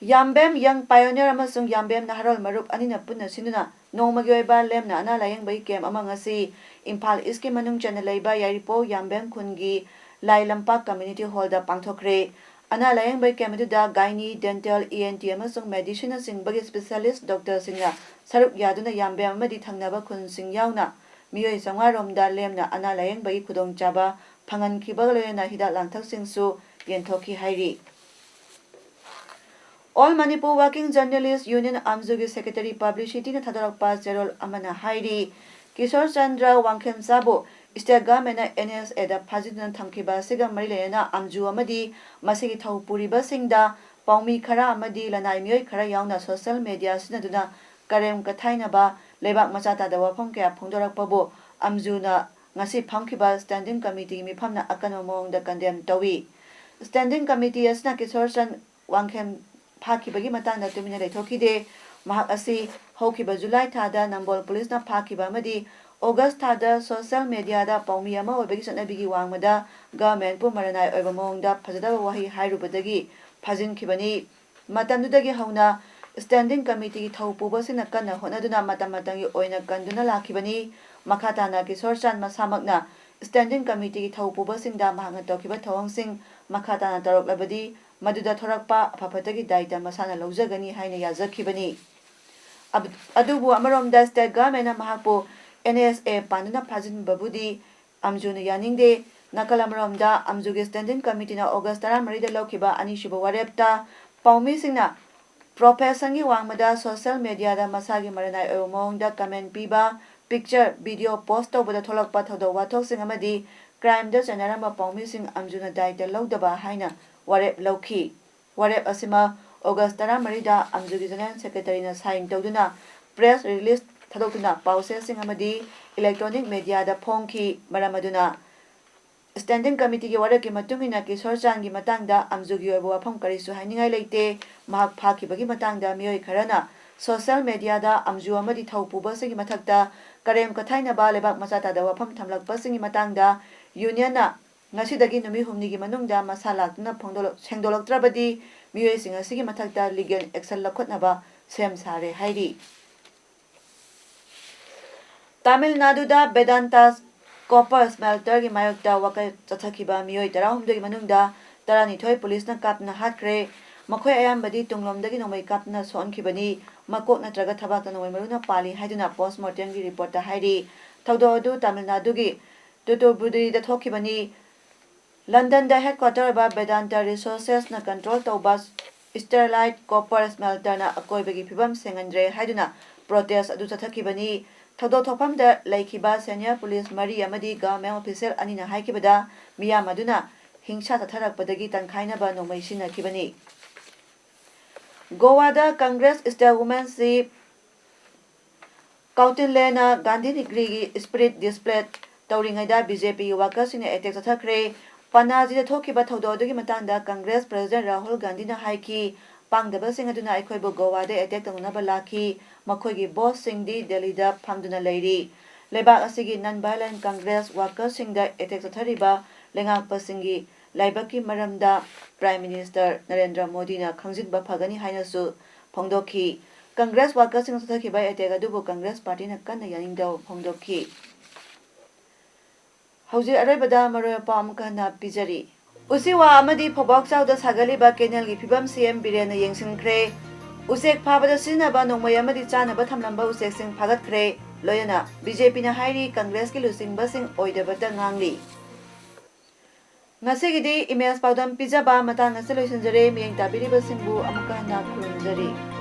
ꯌꯥꯝꯕꯦꯝ ꯌꯪ ꯄꯥꯏꯑꯣꯅꯤꯌꯔ ꯑꯃꯁꯨꯡ ꯌꯥꯝꯕꯦꯝ ꯅꯍꯥꯔꯣꯜ ꯃꯔꯨꯞ ꯑꯅꯤꯅ ꯄꯨꯟꯅ ꯁꯤꯟꯗꯨꯅ ꯅꯣꯡꯃꯒꯤ ꯑꯣꯏꯕ ꯂꯦꯝꯅ ꯑꯅꯥ ꯂꯥꯌꯦꯡꯕꯒꯤ ꯀꯦꯝꯞ ꯑꯃ ꯉꯁꯤ ꯏꯝꯐꯥꯜ ꯏꯁꯀꯤ ꯃꯅꯨꯡ ꯆꯟꯅ ꯂꯩꯕ ꯌꯥꯏꯔꯤꯄꯣꯛ ꯌꯥꯝꯕꯦꯝ ꯈꯨꯟꯒꯤ ꯂꯥꯏ ꯂꯝꯄꯥꯛ ꯀꯝꯃ꯭ꯌꯨꯅꯤꯇꯤ ꯍꯣꯜꯗ ꯄꯥꯡꯊꯣꯛꯈ꯭ꯔꯦ꯫ ꯑꯅꯥ ꯂꯥꯌꯦꯡꯕꯒꯤ ꯀꯦꯝꯞ ꯑꯗꯨꯗ ꯒꯥꯏꯅꯤ, ꯗꯦꯟꯇꯦꯜ, ꯏ ꯑꯦꯟ ꯇꯤ ꯑꯃꯁꯨꯡ ꯃꯦꯗꯤꯁꯤꯟꯅꯆꯤꯡꯕꯒꯤ ꯁ꯭ꯄꯦꯁꯤꯌꯦꯂꯤꯁ꯭ꯠ ꯗꯣꯛꯇꯔꯁꯤꯡꯅ ꯁꯔꯨꯛ ꯌꯥꯗꯨꯅ ꯌꯥꯝꯕꯦꯝ ꯑꯃꯗꯤ ꯊꯪꯅꯕ ꯈꯨꯟꯁꯤꯡ ꯌꯥꯎꯅ ꯃꯤꯑꯣꯏ ꯆꯥꯝꯃꯉꯥ ꯔꯣꯝꯗ ꯂꯦꯝꯅ ꯑꯅꯥ ꯂꯥꯌꯦꯡꯕꯒꯤ ꯈꯨꯗꯣꯡꯆꯥꯕ ꯐꯪꯍꯟꯈꯤꯕꯒ ꯂꯣꯏꯅꯅ ꯍꯤꯗꯥꯛ ꯂꯥꯡꯊꯛꯁꯤꯡꯁꯨ ꯌꯦꯟꯊꯣꯛꯈꯤ ꯍꯥꯏꯔꯤ꯫ All Manipur Working Journalist Union, ꯑꯥꯝꯖꯨꯒꯤ ꯁꯦꯀ꯭ꯔꯦꯇꯔꯤ ꯄꯕ꯭ꯂꯤꯁꯤꯇꯤꯅ ꯊꯥꯗꯣꯔꯛꯄ ꯆꯦꯔꯣꯜ ꯑꯃꯅ ꯍꯥꯏꯔꯤ, ꯀꯤꯁꯣꯔ ꯆꯟꯗ꯭ꯔ ꯋꯥꯡꯈꯦꯝꯆꯥꯕꯨ ꯁ꯭ꯇꯦꯠ ꯒꯚꯔꯟꯃꯦꯟꯠꯅ ꯑꯦꯟ ꯑꯦꯁ ꯑꯦꯗ ꯐꯥꯖꯤꯟꯗꯨꯅ ꯊꯝꯈꯤꯕ ꯑꯁꯤꯒ ꯃꯔꯤ ꯂꯩꯅꯅ ꯑꯥꯝꯖꯨ ꯑꯃꯗꯤ ꯃꯁꯤꯒꯤ ꯊꯧ ꯄꯨꯔꯤꯕꯁꯤꯡꯗ ꯄꯥꯎꯃꯤ ꯈꯔ ꯑꯃꯗꯤ ꯂꯅꯥꯏ ꯃꯤꯑꯣꯏ ꯈꯔ ꯌꯥꯎꯅ ꯁꯣꯁꯤꯌꯦꯜ ꯃꯦꯗꯤꯌꯥ ꯁꯤꯖꯤꯟꯅꯗꯨꯅ ꯀꯔꯦꯝ ꯀꯊꯥꯏꯅꯕ, ꯂꯩꯕꯥꯛ ꯃꯆꯥ ꯇꯥꯗꯕ ꯋꯥꯐꯝ ꯀꯌꯥ ꯐꯣꯡꯗꯣꯔꯛꯄꯕꯨ ꯑꯥꯝꯖꯨꯅ ꯉꯁꯤ ꯐꯝꯈꯤꯕ ꯁ꯭ꯇꯦꯟꯗꯤꯡ ꯀꯃꯤꯇꯤꯒꯤ ꯃꯤꯐꯝꯅ ꯑꯀꯟꯕ ꯃꯑꯣꯡꯗ ꯀꯟꯗꯦꯝ ꯇꯧꯏ꯫ ꯁ꯭ꯇꯦꯟꯗꯤꯡ ꯀꯃꯤꯇꯤ ꯑꯁꯤꯅ ꯀꯤꯁꯣꯔ ꯆꯟ ꯋꯥꯡꯈꯦꯝ ꯐꯥꯈꯤꯕꯒꯤ ꯃꯇꯥꯡꯗ ꯇꯨꯃꯤꯟꯅ ꯂꯩꯊꯣꯛꯈꯤꯗꯦ꯫ ꯃꯍꯥꯛ ꯑꯁꯤ ꯍꯧꯈꯤꯕ ꯖꯨꯂꯥꯏ ꯊꯥꯗ ꯅꯝꯕꯣꯜ ꯄꯨꯂꯤꯁꯅ ꯐꯥꯈꯤꯕ ꯑꯃꯗꯤ ꯑꯣꯒꯁ ꯊꯥꯗ ꯁꯣꯁꯤꯌꯦꯜ ꯃꯦꯗꯤꯌꯥꯗ ꯄꯥꯎꯃꯤ ꯑꯃ ꯑꯣꯏꯕꯒꯤ ꯆꯠꯅꯕꯤꯒꯤ ꯋꯥꯡꯃꯗ ꯒꯚꯔꯟꯃꯦꯟꯠꯄꯨ ꯃꯔꯅꯥꯏ ꯑꯣꯏꯕ ꯃꯑꯣꯡꯗ ꯐꯖꯗꯕ ꯋꯥꯍꯩ ꯍꯥꯏꯔꯨꯕꯗꯒꯤ ꯐꯥꯖꯤꯟꯈꯤꯕꯅꯤ꯫ ꯃꯇꯝꯗꯨꯗꯒꯤ ꯍꯧꯅ ꯁ꯭ꯇꯦꯟꯗꯤꯡ ꯀꯃꯤꯇꯤꯒꯤ ꯊꯧ ꯄꯨꯕꯁꯤꯡꯅ ꯀꯟꯅ ꯍꯣꯠꯅꯗꯨꯅ ꯃꯇꯝ ꯃꯇꯝꯒꯤ ꯑꯣꯏꯅ ꯀꯟꯗꯨꯅ ꯂꯥꯛꯈꯤꯕꯅꯤ꯫ ꯃꯈꯥ ꯇꯥꯅ ꯀꯤꯁꯣꯔ ꯆꯥꯟ ꯃꯁꯥꯃꯛꯅ ꯁ꯭ꯇꯦꯟꯗꯤꯡ ꯀꯃꯤꯇꯤꯒꯤ ꯊꯧ ꯄꯨꯕꯁꯤꯡꯗ ꯃꯍꯥꯛꯅ ꯇꯧꯈꯤꯕ ꯊꯧꯑꯣꯡꯁꯤꯡ ꯃꯈꯥ ꯇꯥꯅ ꯇꯧꯔꯛꯂꯕꯗꯤ ꯃꯗꯨꯗ ꯊꯣꯔꯛꯄ ꯑꯐ ꯐꯠꯇꯒꯤ ꯗꯥꯏꯇ ꯃꯁꯥꯅ ꯂꯧꯖꯒꯅꯤ ꯍꯥꯏꯅ ꯌꯥꯖꯈꯤꯕꯅꯤ꯫ ꯑꯕ-, ꯑꯗꯨꯕꯨ ꯑꯃꯔꯣꯝꯗ ꯁ꯭ꯇꯦꯠ ꯒꯚꯔꯟꯃꯦꯟꯠꯅ ꯃꯍꯥꯛꯄꯨ ꯑꯦꯟ ꯑꯦꯁ ꯑꯦ ꯄꯥꯟꯗꯨꯅ ꯐꯥꯖꯤꯟꯕꯕꯨꯗꯤ ꯑꯥꯝꯖꯨꯅ ꯌꯥꯅꯤꯡꯗꯦ꯫ ꯅꯥꯀꯜ ꯑꯃꯔꯣꯝꯗ ꯑꯥꯝꯖꯨꯒꯤ ꯁ꯭ꯇꯦꯟꯗꯤꯡ ꯀꯃꯤꯇꯤꯅ ꯑꯣꯒꯁ ꯇꯔꯥꯃꯔꯤꯗ ꯂꯧꯈꯤꯕ ꯑꯅꯤꯁꯨꯕ ꯋꯥꯔꯦꯞꯇ ꯄꯥꯎꯃꯤꯁꯤꯡꯅ ꯄ꯭ꯔꯣꯐꯦꯁꯟꯒꯤ ꯋꯥꯡꯃꯗ ꯁꯣꯁꯤꯌꯦꯜ ꯃꯦꯗꯤꯌꯥꯗ ꯃꯁꯥꯒꯤ ꯃꯔꯅꯥꯏ ꯑꯣꯏꯕ ꯃꯑꯣꯡꯗ ꯀꯃꯦꯟꯠ ꯄꯤꯕ, ꯄꯤꯛꯆꯔ, ꯚꯤꯗꯤꯑꯣ ꯄꯣꯁꯠ ꯇꯧꯕꯗ ꯊꯣꯛꯂꯛꯄ ꯊꯧꯗꯣꯛ ꯋꯥꯊꯣꯛꯁꯤꯡ ꯑꯃꯗꯤ ꯀ꯭ꯔꯥꯏꯝꯗ ꯆꯩꯅꯔꯝꯕ ꯄꯥꯎꯃꯤꯁꯤꯡ ꯑꯥꯝꯖꯨꯅ ꯗꯥꯏꯇ ꯂꯧꯗꯕ ꯍꯥꯏꯅ ꯋꯥꯔꯦꯞ ꯂꯧꯈꯤ꯫ ꯋꯥꯔꯦꯞ ꯑꯁꯤꯃꯛ ꯑꯣꯒꯁ ꯇꯔꯥꯃꯔꯤꯗ ꯑꯥꯝꯖꯨꯒꯤ ꯖꯦꯅꯔꯦꯜ ꯁꯦꯀ꯭ꯔꯦꯇꯔꯤꯅ ꯁꯥꯏꯟ ꯇꯧꯗꯨꯅ ꯄ꯭ꯔꯦꯁ ꯔꯤꯂꯤꯖ ꯊꯥꯗꯣꯛꯇꯨꯅ ꯄꯥꯎꯆꯦꯁꯤꯡ ꯑꯃꯗꯤ ꯏꯂꯦꯛꯇ꯭ꯔꯣꯅꯤꯛ ꯃꯦꯗꯤꯌꯥꯗ ꯐꯣꯡꯈꯤ꯫ ꯃꯔꯝ ꯑꯗꯨꯅ ꯁ꯭ꯇꯦꯟꯗꯤꯡ ꯀꯃꯤꯇꯤꯒꯤ ꯋꯥꯔꯦꯞꯀꯤ ꯃꯇꯨꯡ ꯏꯟꯅ ꯀꯤꯁꯣꯔ ꯆꯥꯟꯒꯤ ꯃꯇꯥꯡꯗ ꯑꯥꯝꯖꯨꯒꯤ ꯑꯣꯏꯕ ꯋꯥꯐꯝ ꯀꯔꯤꯁꯨ ꯍꯥꯏꯅꯤꯡꯉꯥꯏ ꯂꯩꯇꯦ꯫ ꯃꯍꯥꯛ ꯐꯥꯈꯤꯕꯒꯤ ꯃꯇꯥꯡꯗ ꯃꯤꯑꯣꯏ ꯈꯔꯅ ꯁꯣꯁꯤꯌꯦꯜ ꯃꯦꯗꯤꯌꯥꯗ ꯑꯝꯖꯨ ꯑꯃꯗꯤ ꯊꯧ ꯄꯨꯕꯁꯤꯡꯒꯤ ꯃꯊꯛꯇ ꯀꯔꯦꯝ ꯀꯊꯥꯏꯅꯕ ꯂꯩꯕꯥꯛ ꯃꯆꯥ ꯇꯥꯗ ꯋꯥꯐꯝ ꯊꯝꯂꯛꯄꯁꯤꯡꯒꯤ ꯃꯇꯥꯡꯗ ꯌꯨꯅꯤꯌꯟꯅ ꯉꯁꯤꯗꯒꯤ ꯅꯨꯃꯤꯠ ꯍꯨꯝꯅꯤꯒꯤ ꯃꯅꯨꯡꯗ ꯃꯁꯥ ꯂꯥꯛꯇꯨꯅ ꯐꯣꯡꯗꯣꯛꯂꯛ-, ꯁꯦꯡꯗꯣꯛꯂꯛꯇ꯭ꯔꯕꯗꯤ ꯃꯤꯑꯣꯏꯁꯤꯡ ꯑꯁꯤꯒꯤ ꯃꯊꯛꯇ ꯂꯤꯒꯦꯜ ꯑꯦꯛꯁꯟ ꯂꯧꯈꯠꯅꯕ ꯁꯦꯝ ꯁꯥꯔꯦ ꯍꯥꯏꯔꯤ꯫ ꯇꯥꯃꯤꯜ ꯅꯥꯗꯨꯗ ꯕꯦꯗꯥꯟꯇꯥ ꯀꯣꯄꯔ ꯁ꯭ꯃꯦꯜꯇꯔꯒꯤ ꯃꯥꯌꯣꯛꯇ ꯋꯥꯀꯠ ꯆꯠꯊꯈꯤꯕ ꯃꯤꯑꯣꯏ ꯇꯔꯥꯍꯨꯝꯗꯣꯏꯒꯤ ꯃꯅꯨꯡꯗ ꯇꯔꯥꯅꯤꯊꯣꯏ ꯄꯨꯂꯤꯁꯅ ꯀꯥꯞꯇꯨꯅ ꯍꯥꯠꯈ꯭ꯔꯦ꯫ ꯃꯈꯣꯏ ꯑꯌꯥꯝꯕꯗꯤ ꯇꯨꯡꯂꯣꯝꯗꯒꯤ ꯅꯣꯡꯃꯩ ꯀꯥꯞꯇꯨꯅ ꯁꯣꯛꯍꯟꯈꯤꯕꯅꯤ꯫ ꯃꯀꯣꯛ ꯅꯠꯇ꯭ꯔꯒ ꯊꯕꯥꯛꯇ ꯅꯣꯡꯃꯩ ꯃꯔꯨꯅ ꯄꯥꯜꯂꯤ ꯍꯥꯏꯗꯨꯅ ꯄꯣꯁꯃꯣꯔꯇꯦꯝꯒꯤ ꯔꯤꯄꯣꯔꯠꯇ ꯍꯥꯏꯔꯤ꯫ ꯊꯧꯗꯣꯛ ꯑꯗꯨ ꯇꯥꯃꯤꯜ ꯅꯥꯗꯨꯒꯤ ꯇꯨꯇꯨꯕꯨꯗꯤꯗ ꯊꯣꯛꯈꯤꯕꯅꯤ꯫ ꯂꯟꯗꯟꯗ ꯍꯦꯗꯀ꯭ꯋꯥꯇꯔ ꯑꯣꯏꯕ ꯕꯦꯗꯥꯟꯇ ꯔꯤꯁꯣꯔꯁꯦꯁꯅ ꯀꯟꯇ꯭ꯔꯣꯜ ꯇꯧꯕ ꯁ꯭ꯇꯔꯂꯥꯏꯠ ꯀꯣꯄꯔ ꯁ꯭ꯃꯦꯜꯇꯔꯅ ꯑꯀꯣꯏꯕꯒꯤ ꯐꯤꯕꯝ ꯁꯦꯡꯍꯟꯗ꯭ꯔꯦ ꯍꯥꯏꯗꯨꯅ ꯄ꯭ꯔꯣꯇꯦꯁ ꯑꯗꯨ ꯆꯠꯊꯈꯤꯕꯅꯤ꯫ ꯊꯧꯗꯣꯛ ꯊꯣꯛꯐꯝꯗ ꯂꯩꯈꯤꯕ ꯁꯦꯅꯤꯌꯔ ꯄꯨꯂꯤꯁ ꯃꯔꯤ ꯑꯃꯗꯤ ꯒꯚꯔꯟꯃꯦꯟꯠ ꯑꯣꯐꯤꯁꯤꯌꯦꯜ ꯑꯅꯤꯅ ꯍꯥꯏꯈꯤꯕꯗ ꯃꯤꯌꯥꯝ ꯑꯗꯨꯅ ꯍꯤꯡꯁꯥ ꯆꯠꯊꯔꯛꯄꯗꯒꯤ ꯇꯪꯈꯥꯏꯅꯕ ꯅꯣꯡꯃꯩ ꯁꯤꯖꯤꯟꯅꯈꯤꯕꯅꯤ꯫ ꯒꯣꯋꯥꯗ ꯀꯪꯒ꯭ꯔꯦꯁ ꯁ꯭ꯇꯦꯠ ꯋꯨꯃꯦꯟꯁꯤꯞ ꯀꯧꯇꯤꯜꯂꯦꯅ ꯒꯥꯟꯙꯤꯅꯒ꯭ꯔꯤꯒꯤ ꯁ꯭ꯄꯤꯔꯤꯠ ꯗꯤꯁꯄ꯭ꯂꯦ ꯇꯧꯔꯤꯉꯩꯗ ꯕꯤ ꯖꯦ ꯄꯤꯒꯤ ꯋꯥꯀꯔꯁꯤꯡꯅ ꯑꯦꯇꯦꯛ ꯆꯠꯊꯈ꯭ꯔꯦ꯫ ꯄꯅꯥꯖꯤꯗ ꯊꯣꯛꯈꯤꯕ ꯊꯧꯗꯣꯛ ꯑꯗꯨꯒꯤ ꯃꯇꯥꯡꯗ ꯀꯪꯒ꯭ꯔꯦꯁ ꯄ꯭ꯔꯦꯁꯤꯗꯦꯟꯠ ꯔꯥꯍꯨꯜ ꯒꯥꯟꯙꯤꯅ ꯍꯥꯏꯈꯤ, "ꯄꯥꯡꯗꯕꯁꯤꯡ ꯑꯗꯨꯅ ꯑꯩꯈꯣꯏꯕꯨ ꯒꯣꯋꯥꯗ ꯑꯦꯇꯦꯛ ꯇꯧꯅꯅꯕ ꯂꯥꯛꯈꯤ꯫ ꯃꯈꯣꯏꯒꯤ ꯕꯣꯁꯁꯤꯡꯗꯤ ꯗꯦꯜꯂꯤꯗ ꯐꯝꯗꯨꯅ ꯂꯩꯔꯤ꯫" ꯂꯩꯕꯥꯛ ꯑꯁꯤꯒꯤ ꯅꯟ ꯚꯥꯏꯑꯣꯂꯦꯟꯠ ꯀꯪꯒ꯭ꯔꯦꯁ ꯋꯥꯀꯔꯁꯤꯡꯗ ꯑꯦꯇꯦꯛ ꯆꯠꯊꯔꯤꯕ ꯂꯩꯉꯥꯛꯄꯁꯤꯡꯒꯤ ꯂꯥꯏꯕꯛꯀꯤ ꯃꯔꯝꯗ ꯄ꯭ꯔꯥꯏꯝ ꯃꯤꯅꯤꯁꯇꯔ ꯅꯔꯦꯟꯗ꯭ꯔ ꯃꯣꯗꯤꯅ ꯈꯪꯖꯤꯟꯕ ꯐꯒꯅꯤ ꯍꯥꯏꯅꯁꯨ ꯐꯣꯡꯗꯣꯛꯈꯤ꯫ ꯀꯪꯒ꯭ꯔꯦꯁ ꯋꯥꯀꯔꯁꯤꯡꯅ ꯆꯠꯊꯈꯤꯕ ꯑꯦꯇꯦꯛ ꯑꯗꯨꯕꯨ ꯀꯪꯒ꯭ꯔꯦꯁ ꯄꯥꯔꯇꯤꯅ ꯀꯟꯅ ꯌꯥꯅꯤꯡꯗꯕ ꯐꯣꯡꯗꯣꯛꯈꯤ꯫ ꯍꯧꯖꯤꯛ ꯑꯔꯣꯏꯕꯗ ꯃꯔꯨꯑꯣꯏꯕ ꯄꯥꯎ ꯑꯃꯨꯛꯀ ꯍꯟꯅ ꯄꯤꯖꯔꯤ꯫ ꯎꯆꯤꯋꯥ ꯑꯃꯗꯤ ꯐꯧꯕꯥꯛꯆꯥꯎꯗ ꯁꯥꯒꯠꯂꯤꯕ ꯀꯦꯅꯦꯜꯒꯤ ꯐꯤꯕꯝ ꯁꯤ ꯑꯦꯝ ꯕꯤꯔꯦꯟꯅ ꯌꯦꯡꯁꯤꯟꯈ꯭ꯔꯦ꯫ ꯎꯆꯦꯛ ꯐꯥꯕꯗ ꯁꯤꯖꯤꯟꯅꯕ ꯅꯣꯡꯃꯩ ꯑꯃꯗꯤ ꯆꯥꯅꯕ ꯊꯝꯂꯝꯕ ꯎꯆꯦꯛꯁꯤꯡ ꯐꯥꯒꯠꯈ꯭ꯔꯦ꯫ ꯂꯣꯏꯅꯅ ꯕꯤ ꯖꯦ ꯄꯤꯅ ꯍꯥꯏꯔꯤ, ꯀꯪꯒ꯭ꯔꯦꯁꯀꯤ ꯂꯨꯆꯤꯡꯕꯁꯤꯡ ꯑꯣꯏꯗꯕꯇ ꯉꯥꯡꯂꯤ꯫ ꯉꯁꯤꯒꯤꯗꯤ ꯏꯃꯦꯖ ꯄꯥꯎꯗꯝ ꯄꯤꯖꯕ ꯃꯇꯥꯡ ꯑꯁꯤꯗ ꯂꯣꯏꯁꯤꯟꯖꯔꯦ꯫ ꯃꯤꯠꯌꯦꯡ ꯇꯥꯕꯤꯔꯤꯕꯁꯤꯡꯕꯨ ꯑꯃꯨꯛꯀ ꯍꯟꯅ ꯈꯨꯔꯨꯝꯖꯔꯤ꯫